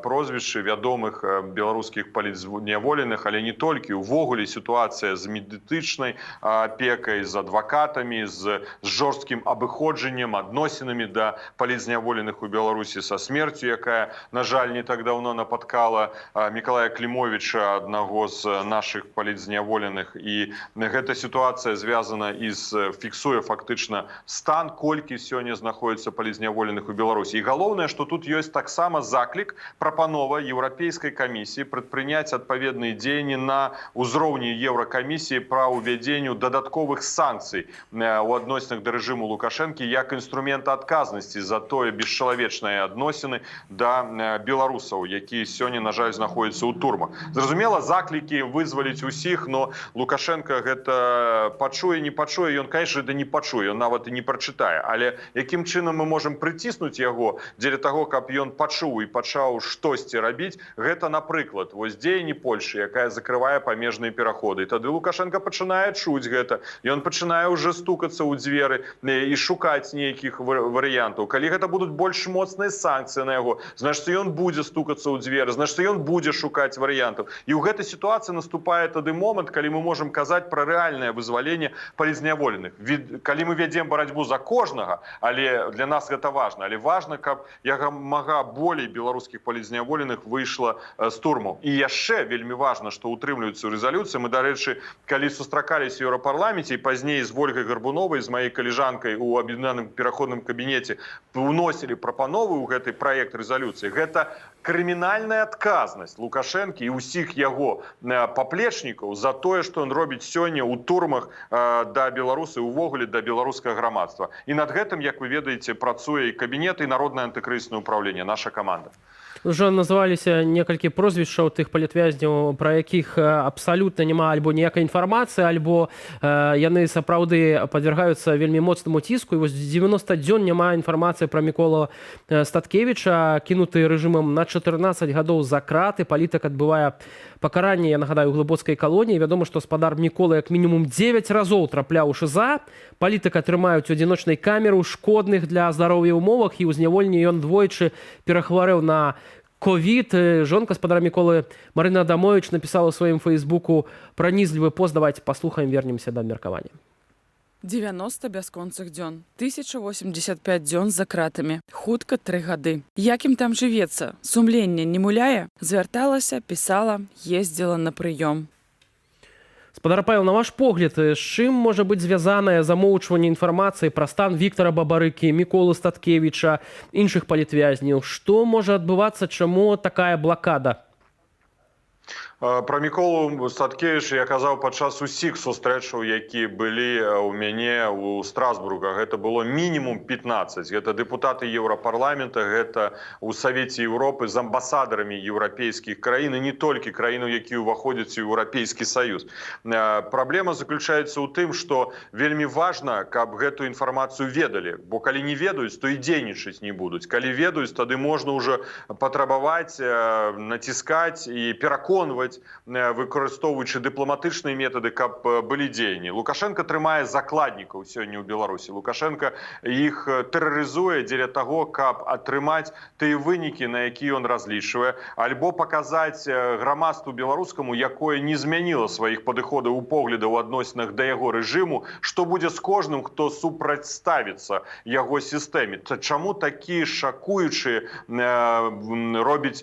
прозвішчы вядомых беларускіх палітзняволеных, але не толькі. Увогуле сітуацыя з медытычнай апекай, з адвакатамі, з жорсткім абыходжаннем, адносінамі да палітзняволеных у Беларусі, са смерцю, якая, на жаль, не так даўно напаткала Мікалая Клімовіча, аднаго з нашых палітзняволеных. І гэта сітуацыя звязана і з фіксуе фактычна стан, колькі сёння знаходіцца палітзняволеных у Беларусі. І галоўнае, што тут ёсць таксама заклік, прапанова Еўрапейскай камісіі прадпрыняць адпаведныя дзеянні на ўзроўні Еўракамісіі пра ўвядзенню дадатковых санкцый у адносінах да рэжыму Лукашэнкі як інструмента адказнасці за тое бесчалавечныя адносіны да беларусаў, якія сёння, на жаль, знаходзяцца ў турмах. Зразумела, заклікі вызваліць усіх, но Лукашэнка гэта пачуе, не пачуе, ён, конечно, это не пачуе, ён нават і не прачытае. Але якім чынам мы можам прыціснуць яго дзеля таго, каб ён пачуў і пачаў штосьці рабіць? Гэта, напрыклад, вось дзеянні Польшы, якая закрывае памежныя пераходы. І тады Лукашэнка пачынае чуць гэта, ён пачынае уже стукацца ў дзверы і шукаць нейкіх варыянтаў. Калі гэта будуць больш моцныя санкцыі на яго, значит, ён будзе стукацца ў дзверы, значит, ён будзе шукаць варыянтаў. І ў гэтай сітуацыі наступае тады момант, калі мы можам казаць пра рэальнае вызваленне палітзняволеных. Калі мы вядзем барацьбу за кожнага, але для нас гэта важна, але важна, каб мага болей беларускіх палітзняволеных выйшла з турмаў. І яшчэ вельмі важна, што ўтрымліваецца ў рэзалюцыі. Мы, дарэчы, калі сустракаліся ў Еўрапарламенце і пазней з Вольгай Гарбуновай, з маёй каліжанкай у аб'яднаным пераходным кабінеце, уносілі прапановы ў гэты праект рэзалюцыі. Гэта крымінальная адказнасць Лукашэнкі і ўсіх яго паплечнікаў за тое, што ён робіць сёння ў турмах да беларусы, увогуле да беларускага грамадства. І над гэтым, як вы ведаеце, працуе і кабінет, і Народнае антыкрызіснае ўпраўленне, наша каманда. Ужо называліся некалькі прозвішчаў тых палітвязняў, пра якіх абсалютна няма альбо ніякай інфармацыі, альбо яны сапраўды падвяргаюцца вельмі моцнаму ціску. І вось 90 дзён няма інфармацыі пра Мікола Статкевіча, кінуты рэжымам на 14 гадоў за краты. Палітык адбывае пакаранне, я нагадаю, у Глыбоцкай калоніі. Вядома, што спадар Мікола як мінімум 9 разоў трапляў у ШИЗО. Палітыка трымаюць у адзіночнай камеры ў шкодных для здароўя умовах, і ў зняволенні ён двойчы перахварэў на ковід. Жонка спадара Міколы Марына Адамович напісала ў сваім фейсбуку пранізлівы пост. Давайте паслухаем, вернемся да абмеркавання. 90 бясконцых дзён. 1085 дзён за кратамі. Хутка 3 гады. Як ім там жывецца? Сумленне не муляе? Звярталася, пісала, ездзіла на прыём. Спадар Павел, на ваш погляд, з чым можа быць звязанае замоўчванне інфармацыі пра стан Віктара Бабарыкі, Міколы Статкевіча, іншых палітвязняў? Што можа адбывацца, чаму такая блакада? Пра Міколу Статкевіча я казаў падчас усіх сустрэчаў, які былі ў мяне ў Страсбурга. Гэта было мінімум 15. Гэта дэпутаты Еўрапарламента, гэта ў Савеце Еўропы з амбасадарамі еўрапейскіх краін, і не толькі краінаў, якія ўваходзяць у Еўрапейскі Саюз. Праблема заключаецца ў тым, што вельмі важна, каб гэтую інфармацыю ведалі, бо калі не ведаюць, то і дзейнічаць не будуць. Калі ведаюць, тады можна ўжо патрабаваць, націскаць і пераконваць, выкарыстоўваючы дыпламатычныя метады, каб былі дзеянні. Лукашэнка трымае закладнікаў сёння ў Беларусі. Лукашэнка іх тэрарызуе дзеля таго, каб атрымаць тыя вынікі, на якія ён разлічвае, альбо паказаць грамадству беларускаму, якое не змяніла сваіх падыходаў у поглядаў у адносінах да яго рэжыму, што будзе з кожным, хто супрацьставіцца яго сістэме. Чаму такія шакуючыя робіць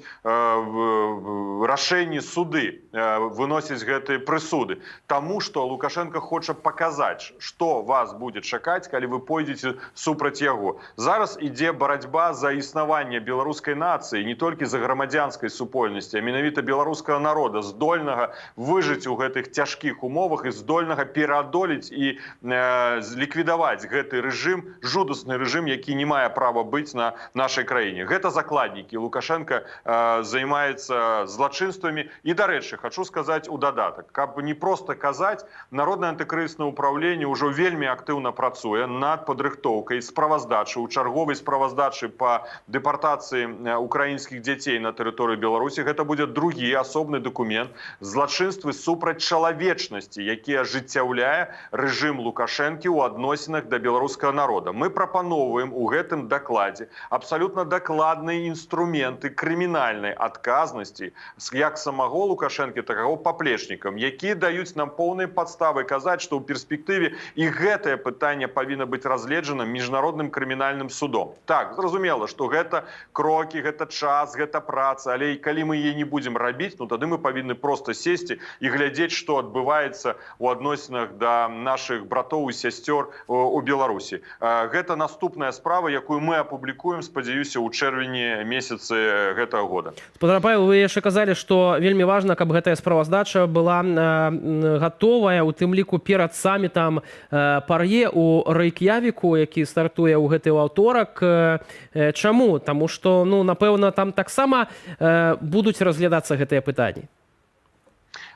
рашэнні суды, выносіць гэтыя прысуды? Таму што Лукашэнка хоча паказаць, што вас будзе чакаць, калі вы пойдзеце супраць яго. Зараз ідзе барацьба за існаванне беларускай нацыі, не толькі за грамадзянскай супольнасці, а менавіта беларускага народа, здольнага выжыць у гэтых цяжкіх умовах і здольнага пераадолець і ліквідаваць гэты рэжым, жудасны рэжым, які не мае права быць на нашай краіне. Гэта закладнікі. Лукашэнка займаецца злачынствамі. І, дарэчы, хачу сказаць у дадатак, каб не проста казаць, Народнае антыкрызіснае ўпраўленне ўжо вельмі актыўна працуе над падрыхтоўкай справаздачы, у чарговай справаздачы па дэпартацыі украінскіх дзяцей на тэрыторыю Беларусі. Гэта будзе другі асобны дакумент: злачынствы супраць чалавечнасці, які ажыццяўляе рэжым Лукашэнкі ў адносінах да беларускага народа. Мы прапаноўваем у гэтым дакладзе абсалютна дакладныя інструменты крымінальнай адказнасці як самого Лукашэнкі, так яго паплечнікам, якія даюць нам поўныя падставы казаць, што ў перспектыве і гэтае пытанне павінна быць разгледжана Міжнародным крымінальным судом. Так, зразумела, што гэта крокі, гэта час, гэта праца, але і калі мы яе не будзем рабіць, ну тады мы павінны проста сесці і глядзець, што адбываецца у адносінах да нашых братоў і сясцёр у Беларусі. Гэта наступная справа, якую мы апублікуем, спадзяюся, у чэрвені месяцы гэтага года. Спадар Павел, вы яшчэ казалі, што вельмі важна, каб гэтая справаздача была гатовая, у тым ліку перад самітам ПАРЕ у Рэйк'явіку, які стартуе ў гэты аўторак. Чаму? Таму што, ну, напэўна, там таксама будуць разглядацца гэтыя пытанні.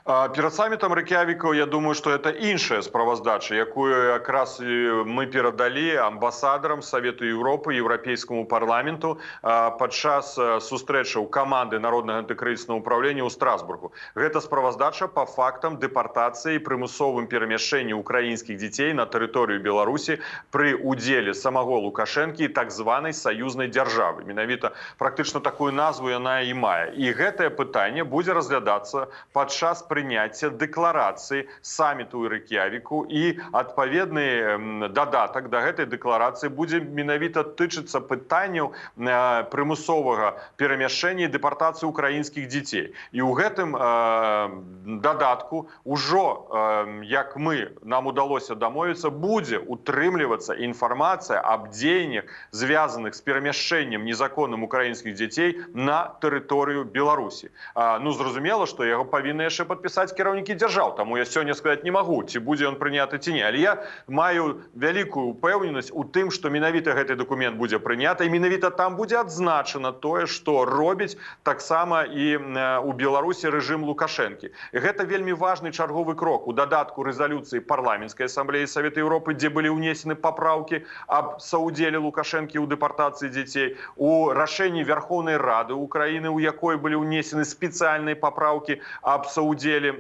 Перад самітам Рэйк'явіку, я думаю, што это іншая справаздача, якую якраз і мы перадалі амбасадарам Савету Еўропы, Еўрапейскаму парламенту падчас сустрэчаў каманды Народнага антыкрызіснага ўпраўлення ў Страсбургу. Гэта справаздача па фактам дэпартацыі і прымусовым перамяшчэнні украінскіх дзяцей на тэрыторыю Беларусі пры удзеле самого Лукашэнкі і так званай саюзнай дзяржавы. Менавіта практычна такую назву яна і мае. І гэтае пытанне будзе разглядацца падчас прыняцця дэкларацыі саміту ў Рэйк'явіку, і адпаведны дадатак да гэтай дэкларацыі будзе менавіта тычыцца пытанняў прымусовага перамяшчэння і дэпартацыі украінскіх дзяцей. І ў гэтым дадатку ўжо, як мы нам удалося дамовіцца, будзе утрымлівацца інфармацыя аб дзеяннях, звязаных з перамяшчэннем незаконным украінскіх дзяцей на тэрыторыю Беларусі. Ну, зразумела, што яго павінны яшчэ падпісаць кіраўнікі дзяржаў, таму я сёння сказаць не магу, ці будзе ён прыняты, ці не, але я маю вялікую упэўненасць у тым, што менавіта гэты дакумент будзе прыняты і менавіта там будзе адзначана тое, што робіць таксама і у Беларусі рэжым Лукашэнкі. І гэта вельмі важны чарговы крок у дадатку рэзалюцыі Парламенцкай асамблеі Савета Еўропы, дзе былі ўнесены папраўкі аб саўдзеле Лукашэнкі ў дэпартацыі дзяцей, у рашэнні Вярхоўнай Рады Украіны, у якой былі ўнесены спецыяльныя папраўкі аб саўдзеле. саўдзеле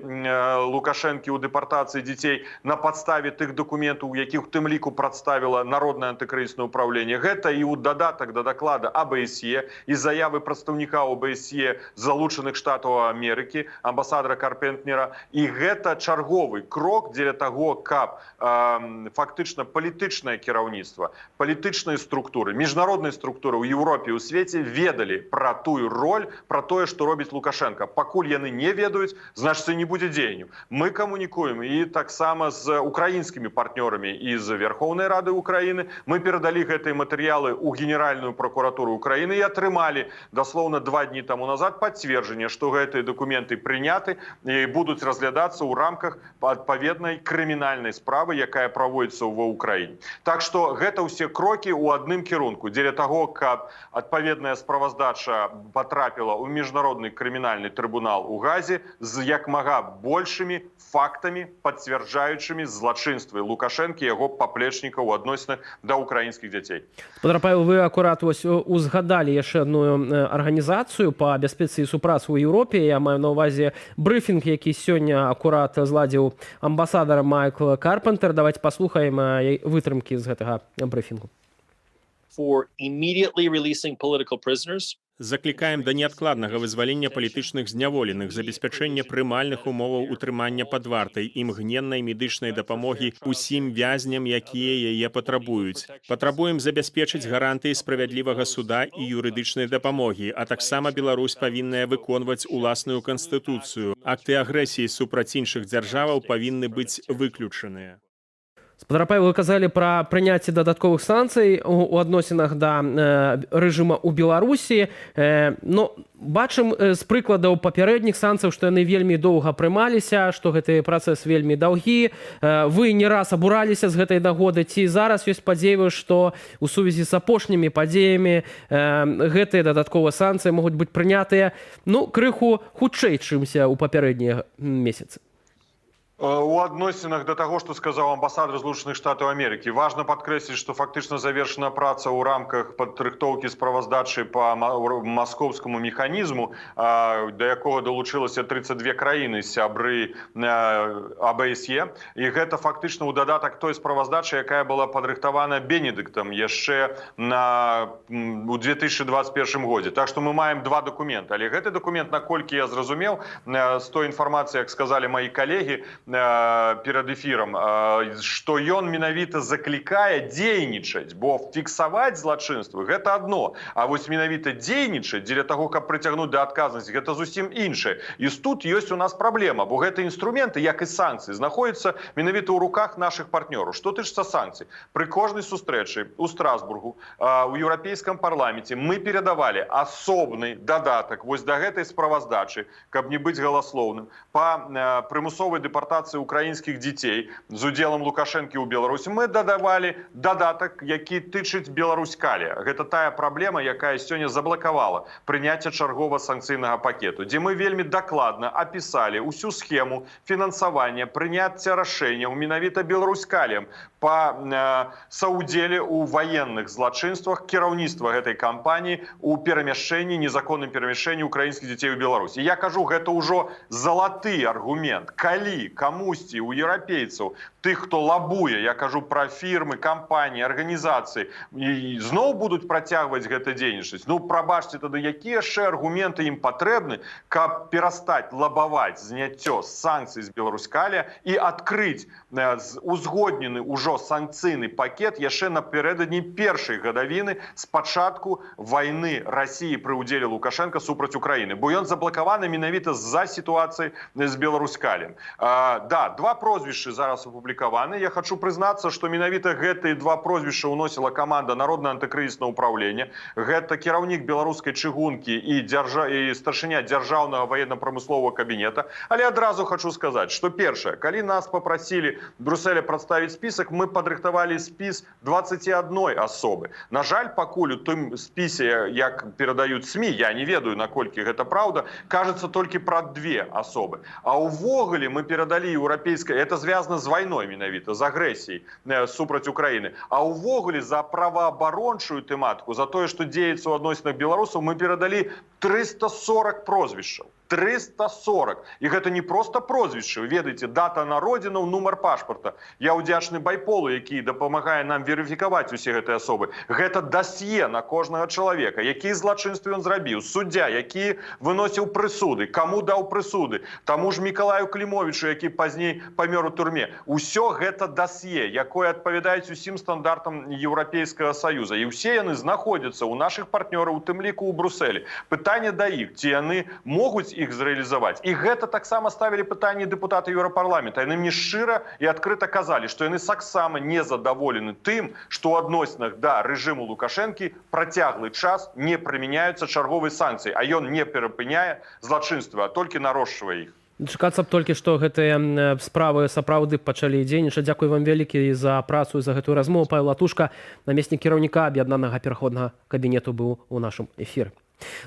Лукашэнкі ў дэпартацыі дзяцей на падставе тых дакументаў, якіх у тым ліку прадставіла Народнае антыкрызіснае ўпраўленне. Гэта і ў дадатак да даклада АБСЕ і заявы прадстаўніка ОБСЕ Злучаных Штатаў Амерыкі, амбасадара Карпентнера. І гэта чарговы крок дзеля таго, каб фактычна палітычнае кіраўніцтва, палітычныя структуры, міжнародныя структуры ў Еўропе, ў свеце ведалі пра тую роль, пра тое, што робіць Лукашэнка. Пакуль яны не ведаюць, значыць, не будзе дзеянняў. Мы камунікуем і таксама з украінскімі партнёрамі і з Вярхоўнай Рады Украіны. Мы перадалі гэтыя матэрыялы ў Генеральную пракуратуру Украіны і атрымалі даслоўна 2 дні таму назад пацверджанне, што гэтыя дакументы прыняты і будуць разглядацца ў рамках адпаведнай крымінальнай справы, якая праводіцца ва Украіне. Так што гэта ўсе крокі ў адным кірунку дзеля таго, каб адпаведная справаздача патрапіла ў Міжнародны крымінальны трыбунал у Газе з як мага большымі фактамі, пацвярджаючымі злачынствы Лукашэнкі, яго паплечнікаў у адносінах да украінскіх дзяцей. Спадар Павел, вы акурат вось узгадалі яшчэ одну арганізацыю па бяспецы і супрацы ў Еўропе. Я маю на ўвазе брыфінг, які сёння акурат зладзіў амбасадар Майкл Карпентер. Давайте паслухаем вытрымкі з гэтага брыфінгу. For immediately releasing political prisoners. Заклікаем да неадкладнага вызвалення палітычных зняволеных, забеспячэння прымальных умоваў утрымання пад вартай, імгненнай медычнай дапамогі усім вязням, якія яе патрабуюць. Патрабуем забяспечыць гарантыі справядлівага суда і юрыдычнай дапамогі, а таксама Беларусь павінная выконваць уласную канстытуцыю. Акты агрэсіі супраць іншых дзяржаваў павінны быць выключаныя. Спадар Павел, вы казалі пра прыняцце дадатковых санкцый у адносінах да рэжыма ў Беларусі. Но бачым з прыкладаў папярэдніх санкцый, што яны вельмі доўга прымаліся, што гэты працэс вельмі даўгі. Вы не раз абураліся з гэтай нагоды. Ці зараз ёсць спадзевы, што у сувязі з апошнімі падзеямі гэтыя дадатковыя санкцыі могуць быць прынятыя, ну, крыху хутчэй, чымся ў папярэднія месяцы? У адносінах да таго, што сказаў амбасадар Злучаных Штатаў Амерыкі, важна падкрэсліць, што фактычна завершана праца ў рамках падрыхтоўкі справаздачы па маскоўскаму механізму, да якога далучылася 32 краіны сябры АБСЕ. І гэта фактычна ў дадатак той справаздачы, якая была падрыхтавана Бенедыктам яшчэ у 2021 годзе. Так што мы маем два дакументы. Але гэты дакумент, наколькі я зразумеў з той інфармацыі, як сказалі мои калегі перад эфірам, што ён менавіта заклікае дзейнічаць, бо фіксаваць злачынствы — гэта адно, а вось менавіта дзейнічаць дзеля таго, каб прыцягнуць да адказнасці, гэта зусім іншае. І тут ёсць у нас праблема, бо гэта інструменты, як і санкцыі, знаходзяцца менавіта ў руках нашых партнёраў. Што тычыцца санкцый, пры кожнай сустрэчы у Страсбургу, у Еўрапейскім парламенце мы перадавалі асобны дадатак вось да гэтай справаздачы, каб не быць галаслоўным, па прымусовай дэпартацыі украінскіх дзяцей з удзелам Лукашэнкі ў Беларусі. Мы дадавалі дадатак, які тычыць Беларуськалія. Гэта тая праблема, якая сёння заблакавала прыняцце чаргова санкцыйнага пакету, дзе мы вельмі дакладна апісалі ўсю схему фінансавання, прыняцця рашэнняў менавіта Беларуськаліем па саўдзеле ў ваенных злачынствах кіраўніцтва гэтай кампаніі у перамяшчэнні, незаконным перамяшчэнні украінскіх дзяцей у Беларусі. Я кажу, гэта ўжо залаты аргумент. Калі камусьці у еўрапейцаў, тых, хто лабуе, я кажу пра фірмы, кампаніі, арганізацыі, і зноў будуць працягваць гэта дзейнічаць, ну, прабачце, тады якія яшчэ аргументы ім патрэбны, каб перастаць лабаваць зняццё санкцый з Беларуськалія і адкрыць узгоднены ўжо санкцыйны пакет яшчэ напярэдадні першай гадавіны з пачатку вайны Расіі пры ўдзеле Лукашэнка супраць Украіны, бо ён заблакаваны менавіта з-за сітуацыі з Беларуськалем. Да, два прозвішчы зараз апублікаваны. Я хочу прызнацца, што менавіта гэтыя два прозвішча ўносіла каманда Народнага антыкрызіснага ўпраўлення. Гэта кіраўнік беларускай чыгункі і старшыня Дзяржаўнага ваенна-прамысловага кабінета. Але адразу хочу сказаць, што першае, калі нас попросили в Брюсселе прадставіць список, мы падрыхтавалі спіс 21 асобы. На жаль, пакуль у тым спісе, як перадаюць СМІ, я не ведаю, наколькі гэта праўда, кажется толькі пра две асобы. А ўвогуле мы перадалі еўрапейскай, это звязана з вайной, менавіта з агрэсіяй супраць Украіны, а ўвогуле за праваабарончую тэматыку, за тое, што дзеецца ў адносінах беларусаў, мы перадалі 340 прозвішчаў. 340. І гэта не проста прозвішчы, вы ведаеце, дата народзінаў, нумар пашпарта. Я ўдзячны Байполу, які дапамагае нам верыфікаваць усе гэтыя асобы. Гэта дасье на кожнага чалавека, які злачынствы ён зрабіў, суддзя, які выносіў прысуды, каму даў прысуды, таму ж Мікалаю Клімовічу, які пазней памёр у турме. Усё гэта дасье, якое адпавядаюць усім стандартам Еўрапейскага Саюза. І ўсе яны знаходзяцца ў нашых партнёраў, у тым ліку ў Брусселі. Пытанне да іх, ці яны могуць іх зрэалізаваць. І гэта таксама ставілі пытанні дэпутаты Еўрапарламента. Яны мне шчыра і адкрыта казалі, што яны таксама не задаволены тым, што ў адносінах да рэжыму Лукашэнкі працяглы час не прымяняюцца чарговыя санкцыі, а ён не перапыняе злачынства, а толькі нарошчвае іх. Чакацца б толькі, што гэтыя справы сапраўды пачалі дзейнічаць. Дзякуй вам вялікі за працу і за гэтую размову. Павел Латушка, намеснік кіраўніка Аб'яднанага пераходнага кабінету, быў у нашым эфіры.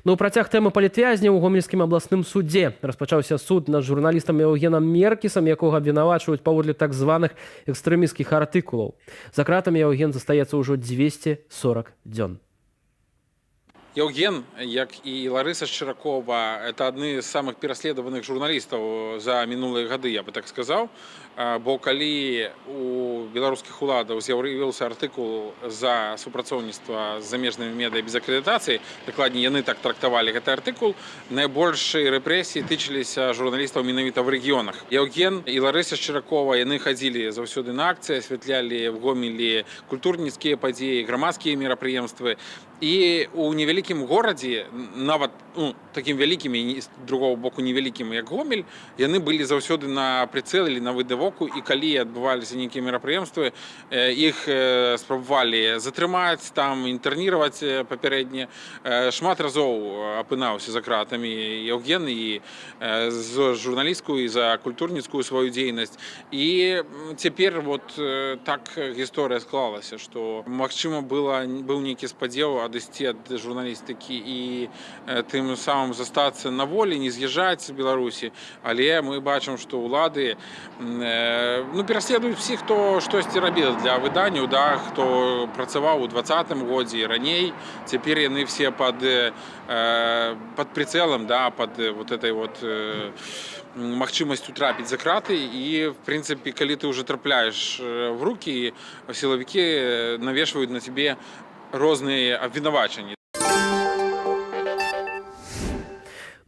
Ну, працяг тэмы палітвязняў. У Гомельскім абласным судзе распачаўся суд над журналістам Яўгенам Меркісам, якога абвінавачваюць паводле так званых экстрэмісцкіх артыкулаў. За кратамі Яўген застаецца ўжо 240 дзён. Яўген, як і Ларыса Шчыракова, это адны з самых пераследаваных журналістаў за мінулыя гады, я бы так сказаў. Бо калі у беларускіх уладаў з'явіўся артыкул за супрацоўніцтва з замежнымі медыа без акрэдытацыі, дакладней, яны так трактавалі гэты артыкул, найбольшыя рэпрэсіі тычыліся журналістаў менавіта в рэгіёнах. Яўген і Ларыса Шчыракова, яны хадзілі заўсёды на акцыі, асвятлялі в Гомелі культурніцкія падзеі, грамадскія мерапрыемствы. І у невялікім горадзе, нават, ну, такім вялікім і з другого боку невялікім, як Гомель, яны былі заўсёды на прыцэле, на відавоку, і калі адбываліся нейкія мерапрыемствы, іх спрабавалі затрымаць, там інтэрніраваць папярэдне. Шмат разоў апынаўся за кратамі Яўген і за журналісцкую, і за культурніцкую сваю дзейнасць. І цяпер вот так гісторыя склалася, што, магчыма, быў нейкі спадзеў адысці ад журналістыкі і тым самым застацца на волі, не з'язджаць з Беларусі, але мы бачым, што ўлады ну, пераследуюць всіх, хто штосьці рабіў для выданняў, да, хто працаваў у 20-м годзе і раней. Цяпер яны все под прицелом, да, под вот этой вот магчымасцю трапіць за краты. І, в прынцыпе, калі ты уже трапляеш в руки, сілавікі навешваюць на цябе розныя абвінавачанні.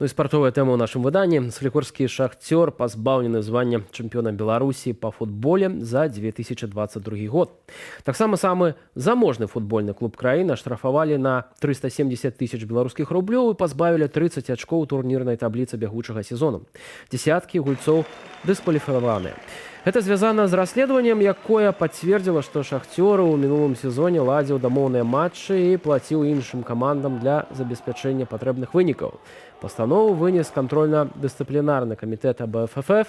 Ну і спартовая тэма ў нашым выданні. Салігорскі «Шахцёр» пазбаўлены звання чэмпіёна Беларусі па футболе за 2022 год. Таксама самы заможны футбольны клуб краіны аштрафавалі на 370 тысяч беларускіх рублёў і пазбавілі 30 ачкоў у турнірнай табліцы бягучага сезону. Дзесяткі гульцоў дыскваліфікаваныя. Гэта звязана з расследаваннем, якое пацвердзіла, што «Шахцёр» у мінулым сезоне ладзіў дамоўныя матчы і плаціў іншым камандам для забеспячэння патрэбных вынікаў. Пастанову вынес кантрольна-дысцыплінарны камітэт АБФФ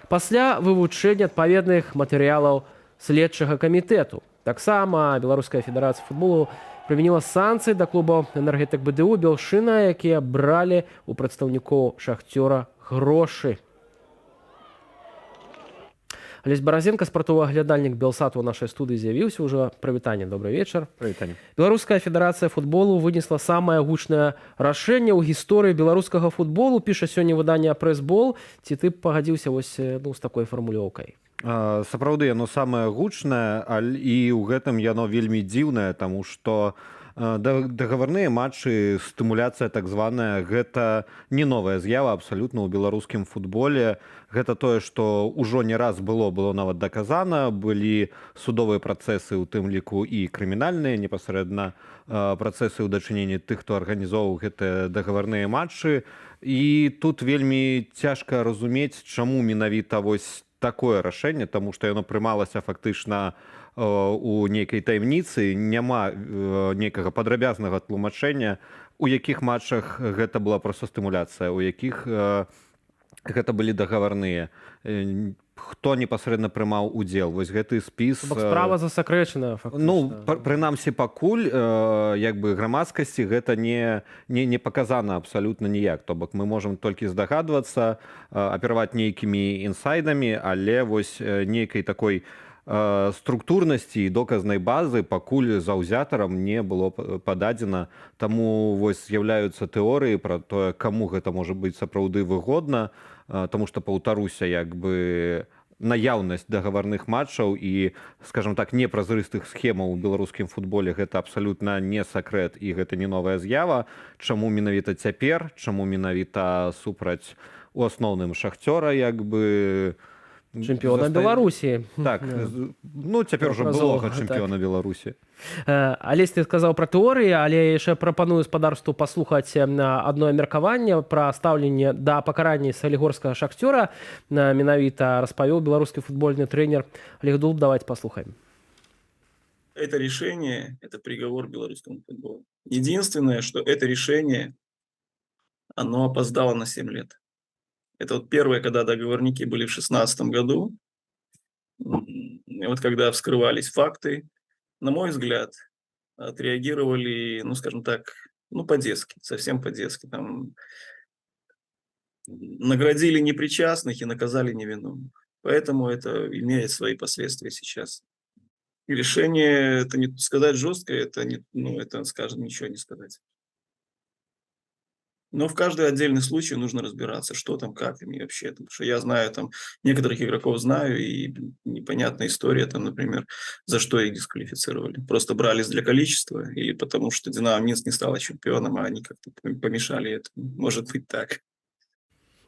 пасля вывучэння адпаведных матэрыялаў следчага камітэту. Таксама Беларуская федэрацыя футболу прымяніла санкцыі да клубаў «Энергетык БДУ», «Белшына», якія бралі у прадстаўнікоў «Шахцёра» грошы. Алесь Баразенка, спартовы аглядальнік Белсату, у нашай студыі з'явіўся ўжо. Прывітанне, добрый вечар. Прывітанне. Беларуская федэрацыя футболу вынесла самае гучнае рашэнне ў гісторыі беларускага футболу, піша сёння выданне «Прэсбол». Ці ты б пагадзіўся вось, ну, з такой фармулёўкай? Сапраўды яно самае гучнае, і ў гэтым яно вельмі дзіўнае, таму што дагаварныя матчы, стымуляцыя так званая, гэта не новая з'ява абсалютна ў беларускім футболе. Гэта тое, што ўжо не раз было нават даказана, былі судовыя працэсы, у тым ліку і крымінальныя непасрэдна працэсы ў дачыненні тых, хто арганізоўваў гэтыя дагаварныя матчы. І тут вельмі цяжка разумець, чаму менавіта вось такое рашэнне, таму што яно прымалася фактычна у нейкай таямніцы, няма нейкага падрабязнага тлумачэння, у якіх матчах гэта была проста стымуляцыя, у якіх гэта былі дагаварныя, хто непасрэдна прымаў удзел. Вось гэты спіс То бок справа засакрэчаная фактычна. Ну, прынамсі пакуль як бы грамадскасці гэта не паказана абсалютна ніяк. То бок мы можам толькі здагадвацца, апераваць нейкімі інсайдамі, але вось нейкай такой структурнасці і доказнай базы пакуль заўзятарам не было пададзена. Таму вось з'яўляюцца тэорыі пра тое, каму гэта можа быць сапраўды выгодна, таму што, паўтаруся, як бы наяўнасць дагаварных матчаў і, скажем так, непразрыстых схемаў у беларускім футболе — гэта абсалютна не сакрэт і гэта не новая з'ява. Чаму менавіта цяпер, чаму менавіта супраць у асноўным Шахцёра, як бы чэмпіёна Беларусі? Так, ну, цяпер ужо былога чэмпіёна Беларусі. Алесь, ты сказаў пра тэорыі, але яшчэ прапаную спадарству паслухаць адно меркаванне пра стаўленне да пакарання салігорскага Шахцёра. Менавіта распавёў беларускі футбольны трэнер Алег Дулуб. Давайте паслухаем. Это решение – это приговор белорусскому футболу. Единственное, что это решение, оно опоздало на 7 лет. Это вот первое, когда договорники были в 2016 году, и вот когда вскрывались факты, на мой взгляд, отреагировали, ну, скажем так, ну, по-детски, совсем по-детски. Там наградили непричастных и наказали невиновных. Поэтому это имеет свои последствия сейчас. И решение, это не сказать жесткое, это не, ну, это, скажем, ничего не сказать. Но в каждый отдельный случай нужно разбираться, что там, как там и вообще. Потому что я знаю там, некоторых игроков знаю, и непонятная история там, например, за что их дисквалифицировали. Просто брались для количества или потому что «Динамо» Минск не стала чемпионом, а они как-то помешали этому. Может быть так.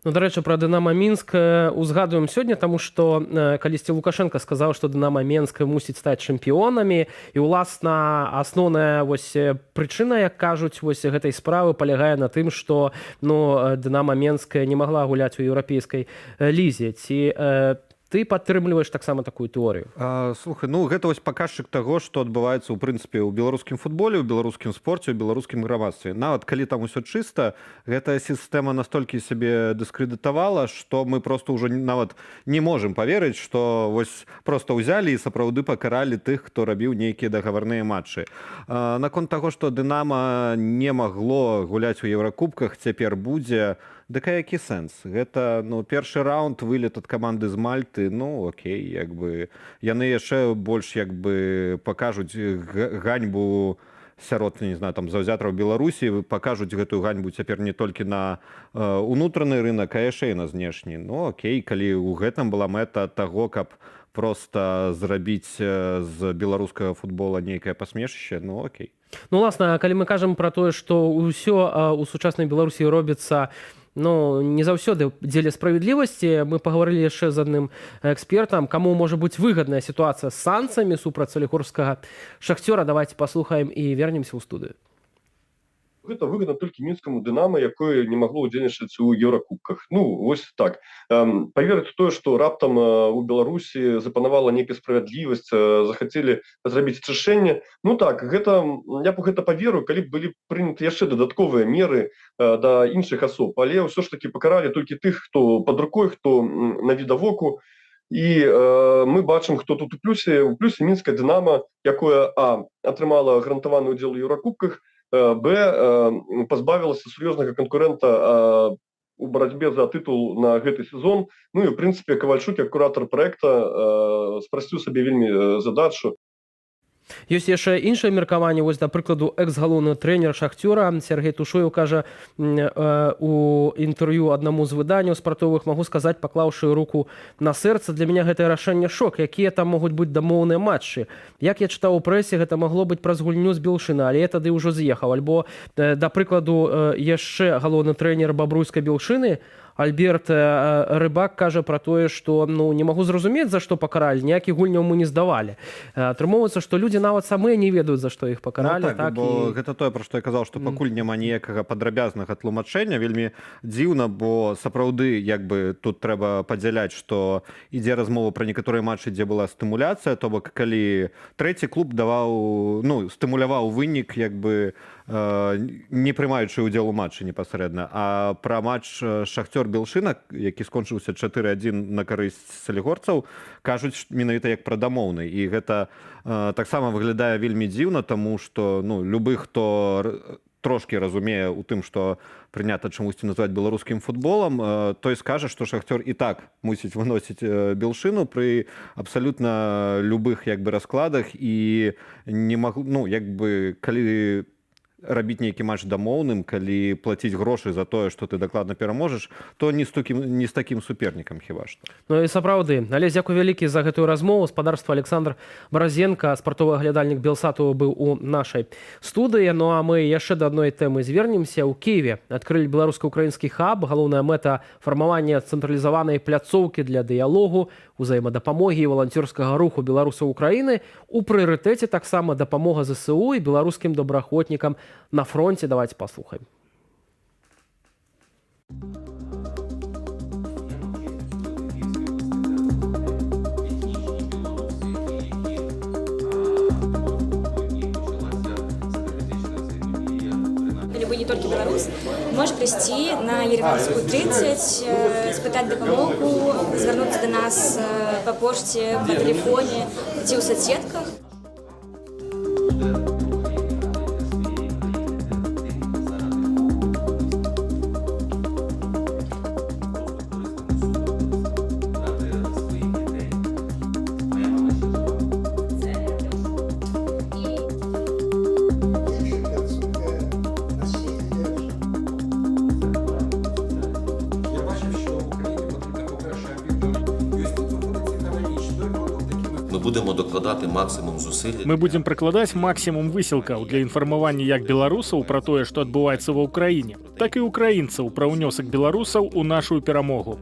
Ну, дарэчы, пра Дынама Мінск узгадваем сёння, таму што калісьці Лукашэнка сказаў, што Дынама Менск мусіць стаць чэмпіёнамі, і уласна асноўная вось прычына, як кажуць, вось гэтай справы палягае на тым, што, ну, Дынама Менск не магла гуляць у еўрапейскай лізе. Ці ты падтрымліваеш таксама такую тэорыю? Слухай, ну, гэта вось паказчык таго, што адбываецца ў прынцыпе ў беларускім футболе, у беларускім спорце, у беларускім грамадстве. Нават калі там усё чыста, гэтая сістэма настолькі сябе дыскрэдытавала, што мы просто ўжо нават не можам паверыць, што вось просто ўзялі і сапраўды пакаралі тых, хто рабіў нейкія дагаварныя матчы. Наконт таго, што Дынама не магло гуляць у еўракубках, цяпер будзе. Дык а які сэнс? Гэта, ну, першы раунд, вылет ад каманды з Мальты, ну окей, як бы яны яшчэ больш як бы пакажуць ганьбу сярод, не знаю, там, заўзятараў Беларусі, пакажуць гэтую ганьбу цяпер не толькі на унутраны рынок, а яшчэ і на знешні. Ну окей, калі ў гэтым была мэта таго, каб просто зрабіць з беларускага футбола нейкае пасмешышча, ну окей. Ну, уласна, калі мы кажам пра тое, што ўсё у сучаснай Беларусі робіцца, ну, не заўсёды дзеля справядлівасці, мы пагаварылі яшчэ з адным экспертам, каму можа быць выгадная сітуацыя з санкцыямі супраць салігорскага Шахцёра. Давайте паслухаем і вернемся ў студыю. Гэта выгодна толькі мінскаму Дынама, якое не магло удзельнічаць у еўракубках. Ну, вось так. Паверыць у тое, што раптам у Беларусі запанавала нейкая справядлівасць, захацелі зрабіць ачышэнне, ну так, гэта я б у гэта паверыў, калі б былі прыняты яшчэ дадатковыя меры да іншых асоб, але ўсё ж таки пакаралі толькі тых, хто под рукой, хто на відавоку. І мы бачым, хто тут у плюсе. У плюсе мінская Дынама, якое а атрымала гарантаваны удзел у еўракубках, б пазбавілася сур'ёзнага канкурэнта у барацьбе за тытул на гэты сезон. Ну і в прынцыпе Кавальчук, як куратор праекта, спрасціў сабе вельмі задачу. Ёсць яшчэ іншае меркаванне. Вось, да прыкладу, экс-галоўны трэнер Шахцёра Сяргей Тушоеў кажа у інтэрв'ю аднаму з выданняў спартовых: «Магу сказаць, паклаўшы руку на сэрца, для меня гэтае рашэнне шок. Якія там могуць быць дамоўныя матчы? Як я чытаў у прэсе, гэта магло быць праз гульню з Белшына, але я тады ўжо з'ехаў». Альбо, да прыкладу, яшчэ галоўны трэнер бабруйскай Белшыны Альберт Рыбак кажа пра тое, што, ну, не магу зразумець, за што пакаралі, ніякіх гульняў мы не здавалі. Атрымоўваецца, што людзі нават самыя не ведаюць, за што іх пакаралі. Ну, так, бо гэта тое, пра што я казаў, што пакуль няма ніякага падрабязнага тлумачэння. Вельмі дзіўна, бо сапраўды як бы тут трэба падзяляць, што ідзе размова пра некаторыя матчы, дзе была стымуляцыя, то бок калі трэці клуб даваў, ну, стымуляваў вынік, як бы не прымаючы ўдзел у матчы непасрэдна. А пра матч Шахцёр Белшына, які скончыўся 4-1 на карысць салігорцаў, кажуць менавіта як пра дамоўны, і гэта таксама выглядае вельмі дзіўна, таму што, ну, любы, хто трошкі разумее у тым, што прынята чамусьці назваць беларускім футболам, той скажа, што Шахцёр і так мусіць выносіць Белшыну пры абсалютна любых як бы раскладах, і не магу, ну, як бы, калі рабіць нейкі матч дамоўным, калі плаціць грошы за тое, што ты дакладна пераможаш, то не з такім супернікам хіба што. Ну і сапраўды, але дзякуй вялікі за гэтую размову. Спадарства Александр Баразенко, спартовы аглядальнік Белсату, быў у нашай студыі. Ну а мы яшчэ да адной тэмы звернемся. У Кіеве адкрылі беларуска-украінскі хаб. Галоўная мэта — фармавання цэнтралізаванай пляцоўкі для дыялогу, узаемадапамогі і валанцёрскага руху беларусаў Украіны. У прыярытэце таксама дапамога ЗСУ і беларускім добраахвотнікам на фронте. Давайте паслухаем. Любы, не толькі беларус, можа прыйсці на Ереванскую 30, спытаць дапамогу, звярнуцца да нас па пошце, па тэлефоне ці ў соцсетках. Ми будемо докладати максимум зусиль. Мы будзем прыкладаць максімум высілкаў для інфармавання як беларусаў пра тое, што адбываецца ва Ўкраіне, так і украінцаў пра ўнёсак беларусаў у нашу перамогу.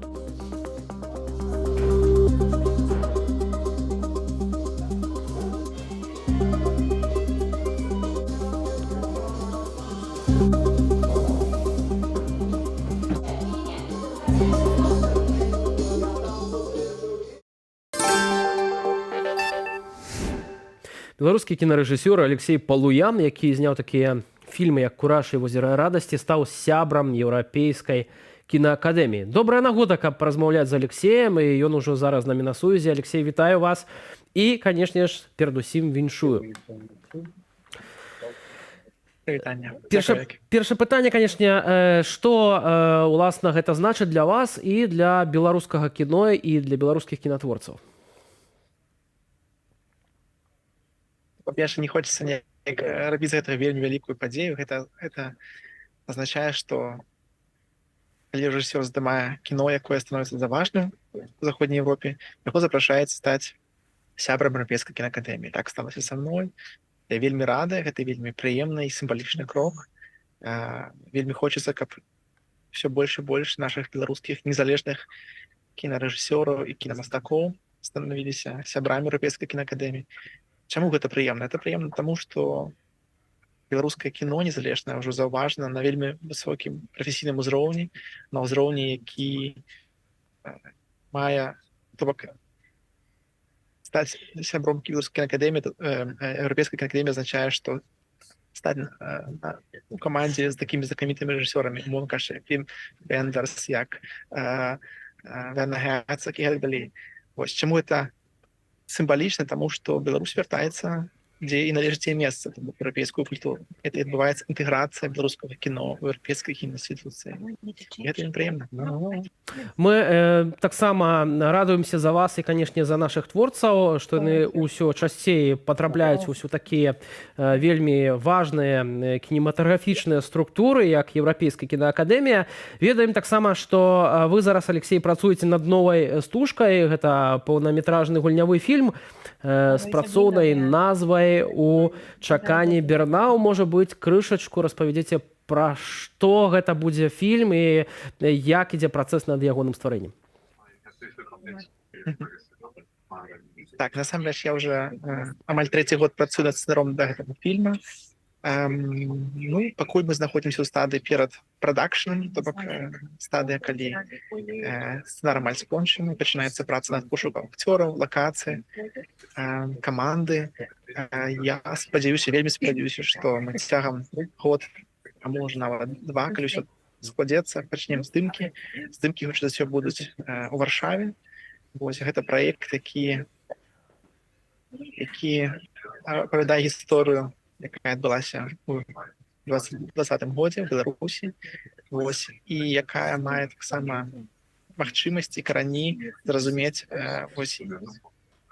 Беларускі кінарэжысёр Алексей Палуян, які зняў такія фільмы, як «Кураж» і «Возера радасці», стаў сябрам Еўрапейскай кінаакадэміі. Добрая нагода, каб паразмаўляць з Алексеем, і ён ужо зараз з намі на сувязі. Алексей, вітаю вас і, канешне ж, перадусім віншую. Прывітанне. Першае пытанне, канешне, што уласна гэта значыць для вас і для беларускага кіно, і для беларускіх кінатворцаў? Па-першае, не хочацца неяк рабіць з гэтага вельмі вялікую падзею. Гэта азначае, што калі рэжысёр здымае кіно, якое становіцца заважным у Заходняй Еўропе, яго запрашаюць стаць сябрам Еўрапейскай кінаакадэміі. Так сталася са мной. Я вельмі рады, гэта вельмі прыемны і сімвалічны крок. Вельмі хочацца, каб все больш і больш нашых беларускіх незалежных кінарэжысёраў і кінамастакоў станавіліся сябрамі Еўрапейскай кінаакадэміі. Чаму гэта прыемна? Это прыемна таму, што беларускае кіно незалежнае ўжо заўважна на вельмі высокім прафесійным узроўні, на ўзроўні, які мае, то бок стаць сябром беларускай кінаакадэміі, Еўрапейскай кінаакадэміі азначае, што стаць у камандзе з такімі знакамітымі рэжысёрамі, умоўна кажучы, Вім Вендерс, як Вернер Герцог і гэтак далей. Вось чаму это сімвалічна: таму што Беларусь вяртаецца, дзе і належыць яе месца, то бок еўрапейскую культуру. Это адбываецца інтэграцыя беларускага кіно ў еўрапейскай кінаінстытуцыі. Гэта вельмі прыемна. Мы таксама радуемся за вас і, канешне, за нашых творцаў, што яны ўсё часцей патрапляюць у такія вельмі важныя кінематаграфічныя структуры, як Еўрапейская кінаакадэмія. Ведаем таксама, што вы зараз, Алексей, працуеце над новай стужкай. Гэта паўнаметражны гульнявы фільм з працоўнай назвай «У чаканні Бернау». Можа быць, крышачку распавядзеце, пра што гэта будзе фільм і як ідзе працэс над ягоным стварэннем? Так, насамрэч я уже амаль трэці год працую над сцэнаром да гэтага фільма. Ну, пакуль мы знаходзімся ў стадыі перад прадакшнам, то бок стадыя, калі сцэнар амаль скончаны, пачынаецца праца над пошукам акцёраў, лакацыі, каманды. Я спадзяюся, вельмі спадзяюся, што мы цягам год, а можа нават два, калі ўсё складзецца, пачнем здымкі. Здымкі, хутчэй за ўсё, будуць у Варшаве. Вось гэта праект, які апавядае гісторыю, якая адбылася у 20 годзе в Беларусі, вось, і якая мае таксама магчымасці, карані зразумець, вось,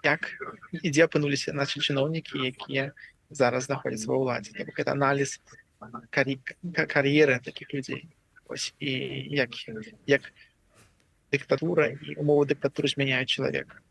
як і дзе апынуліся нашы чыноўнікі, якія зараз знаходзяцца ва ўладзе. То бок это аналіз кар'еры такіх людзей. Вось, і як дыктатура і умовы дыктатуры змяняюць чалавека.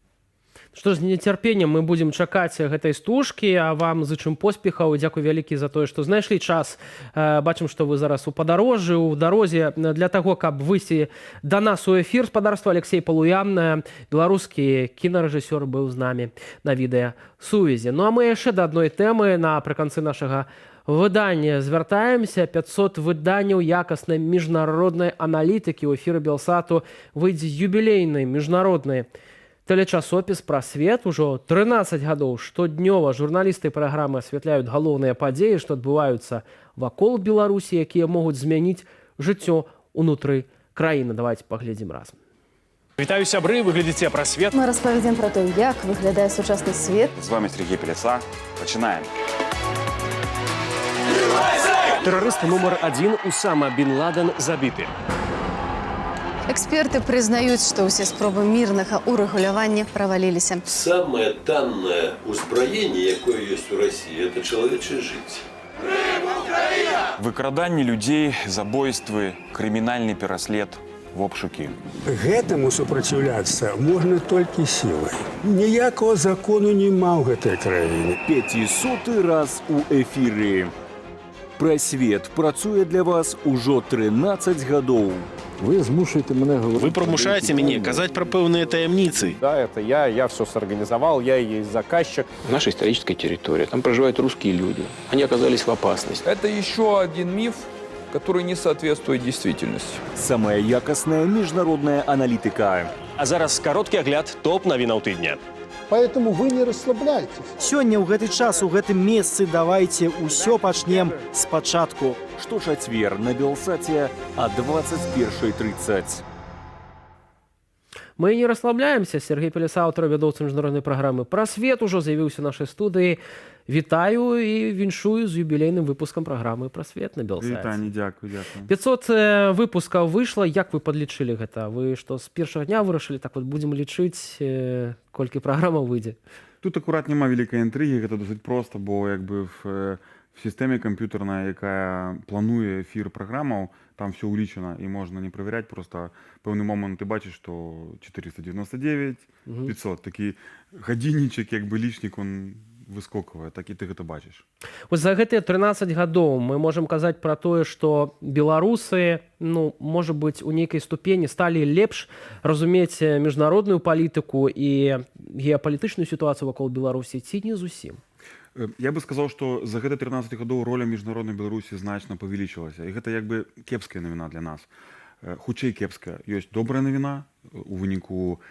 Што ж, з нецярпеннем мы будзем чакаць гэтай стужкі, а вам зычым поспехаў. Дзякуй вялікі за тое, што знайшлі час. Бачым, што вы зараз у падарожжы, у дарозе, для таго, каб выйсці да нас у эфір. Спадарства, Алексей Палуян, беларускі кінарэжысёр, быў з намі на відэасувязі. Ну а мы яшчэ да адной тэмы напрыканцы нашага выдання звяртаемся. 500 выданняў якаснай міжнароднай аналітыкі. У эфіры Белсату выйдзе юбілейны міжнародны тэлечасопіс «Прасвет». Ужо 13 гадоў штоднёва журналісты праграмы асвятляюць галоўныя падзеі, што адбываюцца вакол Беларусі, якія могуць змяніць жыццё унутры краіны. Давайте паглядзім разам. Вітаю, сябры, вы глядзіце «Прасвет». Мы распавядзем пра то, як выглядае сучасны свет. З вамі Сяргей Паляса. Пачынаем. Тэрарыст нумар адзін Усама бін Ладен забіты. Эксперты прызнаюць, што ўсе спробы мірнага ўрэгулявання праваліліся. Самое танное узбраенне, якое ёсць у России, это чалавечае жыццё. Выкраданне людзей, забойствы, крымінальны пераслед, вобшукі. Гэтаму супраціўляцца можна толькі сілай. Ніякого закону няма ў гэтай краіне. 500 раз у эфіры. «Прасвет» працуе для вас ужо 13 гадоў. Вы змушваеце мяне гаварыць. Вы прымушаеце мяне казаць пра пэўныя таямніцы. Да, это я все сорганизовал, я и есть заказчик. Наша историческая территория, там проживают русские люди. Они оказались в опасности. Это еще один миф, который не соответствует действительности. Самая якасная міжнародная аналітыка. А зараз кароткі агляд топ-навінаў тыдня. Поэтому вы не расслабляйтесь. Сёння ў гэты час у гэтым месцы давайте ўсё пачнем спачатку. Шточацвер на Белсаце а 21:30. Мы не расслабляемся. Сяргей Паляса, аўтар, вядоўца міжнароднай праграмы «Прасвет», ужо з'явіўся ў нашай студыі. Вітаю і віншую з юбілейным выпускам праграмы «Прасвет» на Белсаце. Вітанне, дзякую, дзякую. 500 выпускаў выйшла. Як вы падлічылі гэта? Вы што, з першага дня вырашылі, так вот будзем лічыць, колькі праграма выйдзе? Тут акурат няма вялікай інтрыгі, гэта досыць проста, бо як бы в сістэме камп'ютарная, якая плануе эфір праграмаў, там все улічана і можна не правяраць, просто пэўны момант ты бачыш, што 499, 500, такі гадзіннічак, як бы лічнік, он выскоквае, так і ты гэта бачыш. Вось за гэтыя 13 гадоў мы можам казаць пра тое, што беларусы, ну, можа быць, у нейкай ступені сталі лепш разумець міжнародную палітыку і геапалітычную сітуацыю вакол Беларусі, ці не зусім? Я бы сказаў, што за гэта 13 гадоў роля міжнароднай Беларусі значна павялічылася. І гэта як бы кепская навіна для нас. Хутчэй кепская. Ёсць добрая навіна: у выніку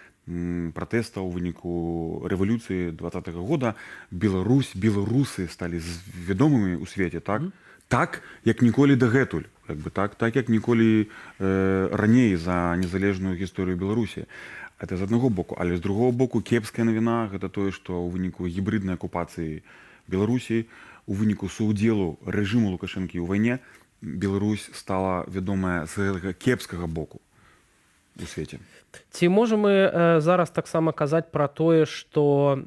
пратэста, у выніку рэвалюцыі 20-го года Беларусь, беларусы сталі вядомымі ў свеце так, так як ніколі дагэтуль, як бы так, так як ніколі раней за незалежную гісторыю Беларусі. Это з аднаго боку, але з другого боку кепская навіна — гэта тое, што ў выніку гібрыднай акупацыі Беларусі, у выніку суудзелу рэжыму Лукашэнкі ў вайне Беларусь стала вядомая з гэтага кепскага боку у свеце. Ці можам мы зараз таксама казаць пра тое, што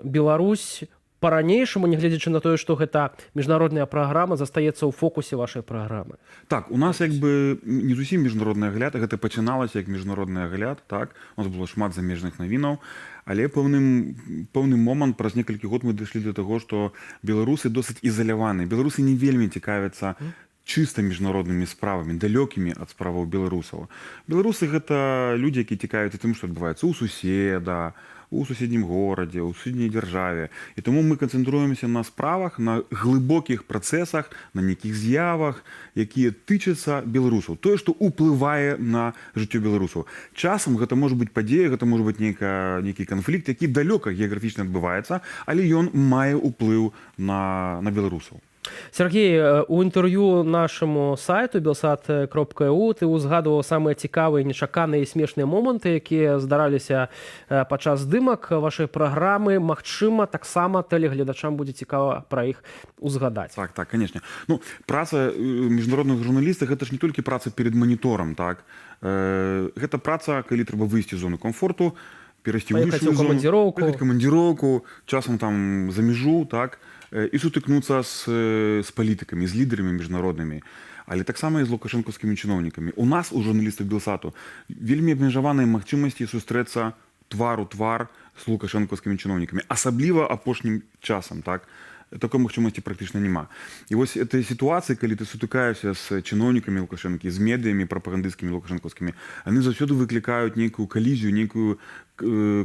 Беларусь па-ранейшаму, нягледзячы на тое, што гэта міжнародная праграма, застаецца ў фокусе вашай праграмы? Так, у нас як бы не зусім міжнародны агляд, гэта пачыналася як міжнародны агляд, так, у нас было шмат замежных навінаў, але пэўны момант, праз некалькі год мы дайшлі до таго, што беларусы досыць ізаляваны. Беларусы не вельмі цікавяцца чыста міжнароднымі справамі, далёкімі ад справаў беларусаў. Беларусы — гэта людзі, якія цікавяцца тым, што адбываецца ў суседа, у суседнім горадзе, у суседняй дзяржаве. І таму мы канцэнтруемся на справах, на глыбокіх працэсах, на нейкіх з'явах, якія тычацца беларусаў. Тое, што ўплывае на жыццё беларусаў. Часам гэта можа быць падзея, гэта можа быць нейкі канфлікт, які далёка геаграфічна адбываецца, але ён мае ўплыў на беларусаў. Сяргей, у інтэрв'ю нашаму сайту belsat.eu ты узгадываў самыя цікавыя, нечаканыя і смешныя моманты, якія здараліся падчас здымак вашай праграмы. Магчыма, таксама тэлегледачам будзе цікава пра іх узгадаць. Так, конечно. Ну, праца міжнародных журналістаў — гэта ж не толькі праца перед моніторам, так. Гэта праца, калі трэба выйсці з зоны комфорту, перайсці ў Паехаць іншую у зону, камандзіроўку. паехаць камандзіроўку, часам там за мяжу, так, і сутыкнуцца з палітыкамі, з лідарамі міжнароднымі, але таксама і з лукашэнкаўскімі чыноўнікамі. У нас, у журналістаў Белсату, вельмі абмежаваныя магчымасці сустрэцца твар у твар з лукашэнкаўскімі чыноўнікамі, асабліва апошнім часам, так. Такой магчымасці практычна няма. І вось этой сітуацыі, калі ты сутыкаешся з чыноўнікамі Лукашэнкі, з медыямі прапагандысцкімі лукашэнкаўскімі, яны заўсёды выклікаюць нейкую калізію, нейкую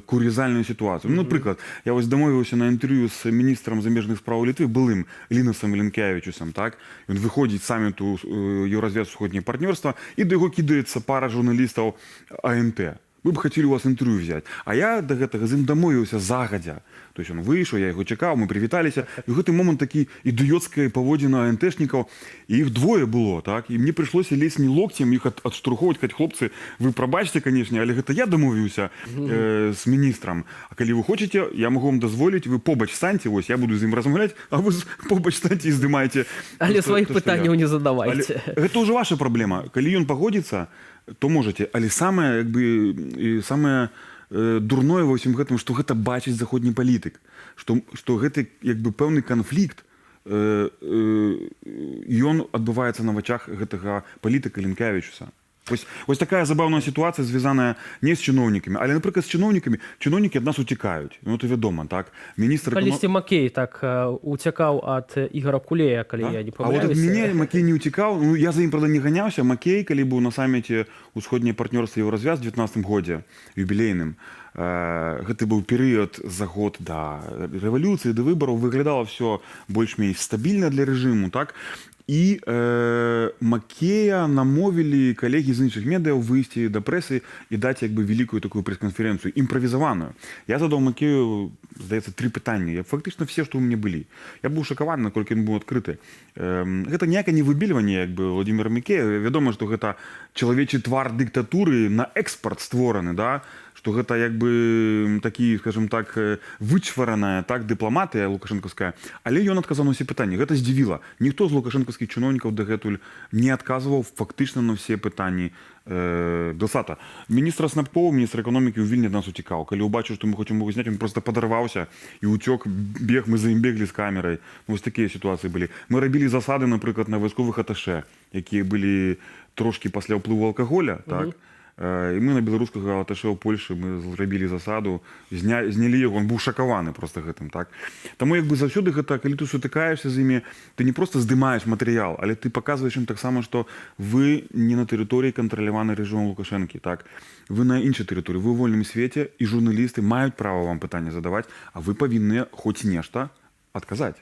кур'язальную сітуацыю. Ну, напрыклад, я вось дамовіўся на інтэрв'ю з міністрам замежных спраў Літвы, былым, Лінасам Лінкевічусам, так? Ён выходзіць з саміту Еўразвяз — Усходняе партнёрства, і да яго кідаецца пара журналістаў АНТ. «Мы бы хотели у вас интервью взять». А я до гэтага з ім дамовіўся загадзя. То есть он выйшаў, я яго чакаў, мы прывіталіся. І ў гэты момант такі ідыёцкая паводзіна АНТшнікаў, і іх двое было, так? І мне прыйшлося лезть не локцем іх адштурхоўваць, сказать: «Хлопцы, вы прабачце, конечно, але гэта я дамовіўся з міністрам. А калі вы хочаце, я могу вам дазволіць, вы побач станьце, вось я буду з ім размаўляць, а вы побач станьце і здымайце». Але сваіх То, што я. пытанняў не задавайце. Але гэта ўжо ваша праблема. Калі ён пагодзіцца, то можаце. Але самае, як бы, і самае дурное ва ўсім гэтым, што гэта бачыць заходні палітык, што гэты як бы пэўны канфлікт, ён адбываецца на вачах гэтага палітыка Лінкевічуса. Вось такая забаўная сітуацыя, звязаная не з чыноўнікамі, але, напрыклад, з чыноўнікамі: чыноўнікі ад нас уцікаюць. Ну, это вядома, так. Міністр Калісьці Макей так уцякаў ад Ігара Кулея, калі я не А вот ад памыляюся. мяне Макей не ўцікаў. Ну, я за ім, правда, не ганяўся. Макей, калі быў на саміце Усходняе партнёрства — Еўразвяз 19 годзе, юбілейным, гэты быў перыяд за год да рэвалюцыі, да выбараў, выглядала все больш-менш стабільна для рэжыму, так. І Макея намовілі калегі з іншых медыяў выйсці да прэсы і даць як бы вялікую такую прэс-канферэнцыю імправізаваную. Я задаў Макею, здаецца, тры пытанні. Я фактычна все, што ў мяне былі. Я быў шакаваны, наколькі ён быў адкрыты. Гэта ніякае не выбельванне як бы Владимира Макея. Вядома, што гэта чалавечы твар дыктатуры на экспарт створаны, да? Што гэта як бы такі, скажем так, вычвараная так дыпламатыя лукашэнкаўская, але ён адказаў на ўсе пытанні. Гэта здзівіла. Ніхто з лукашэнкаўскіх чыноўнікаў дагэтуль не адказваў фактычна на ўсе пытанні Белсата. Міністр Снапкоў, міністр эканомікі, ў Вільні ад нас уцікаў. Калі ўбачыў, што мы хочам яго зняць, ён просто падарваўся і ўцёк, бег, мы за ім беглі з камерай. Ну, вось такія сітуацыі былі. Мы рабілі засады, напрыклад, на вайсковых аташэ, якія былі трошкі пасля ўплыву алкаголя, так. І мы на беларускага аташэ ў Польшы мы зрабілі засаду, знялі яго, он быў шакаваны просто гэтым, так. Таму як бы заўсёды гэта, калі ты сутыкаешся з імі, ты не просто здымаеш матэрыял, але ты паказваеш ім таксама, што вы не на тэрыторыі, кантраляванай рэжымам Лукашэнкі, так. Вы на іншай тэрыторыі, вы ў вольным свеце, і журналісты маюць права вам пытанне задаваць, а вы павінны хоць нешта адказаць.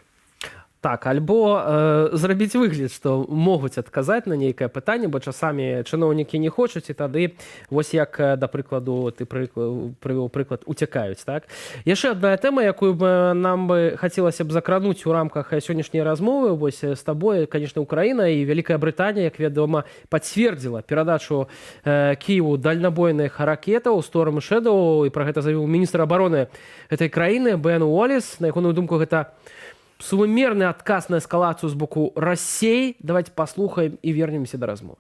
Так, альбо зрабіць выгляд, што могуць адказаць на нейкае пытанне, бо часамі чыноўнікі не хочуць, і тады вось як, да прыкладу, ты прывёў прыклад, уцякаюць, так. Яшчэ адна тэма, якую б нам бы хацелася б закрануць у рамках сённяшняй размовы вось з табой, конечно, Украіна і Вялікая Брытанія, як вядома, пацвердзіла перадачу Кіеву дальнабойных ракетаў Storm Shadow, і пра гэта заявіў міністр абароны гэтай краіны Бен Уоллес. На ягоную думку, гэта сумерны адказ на эскалацыю з боку Расеі. Давайте паслухаем і вернемся да размовы.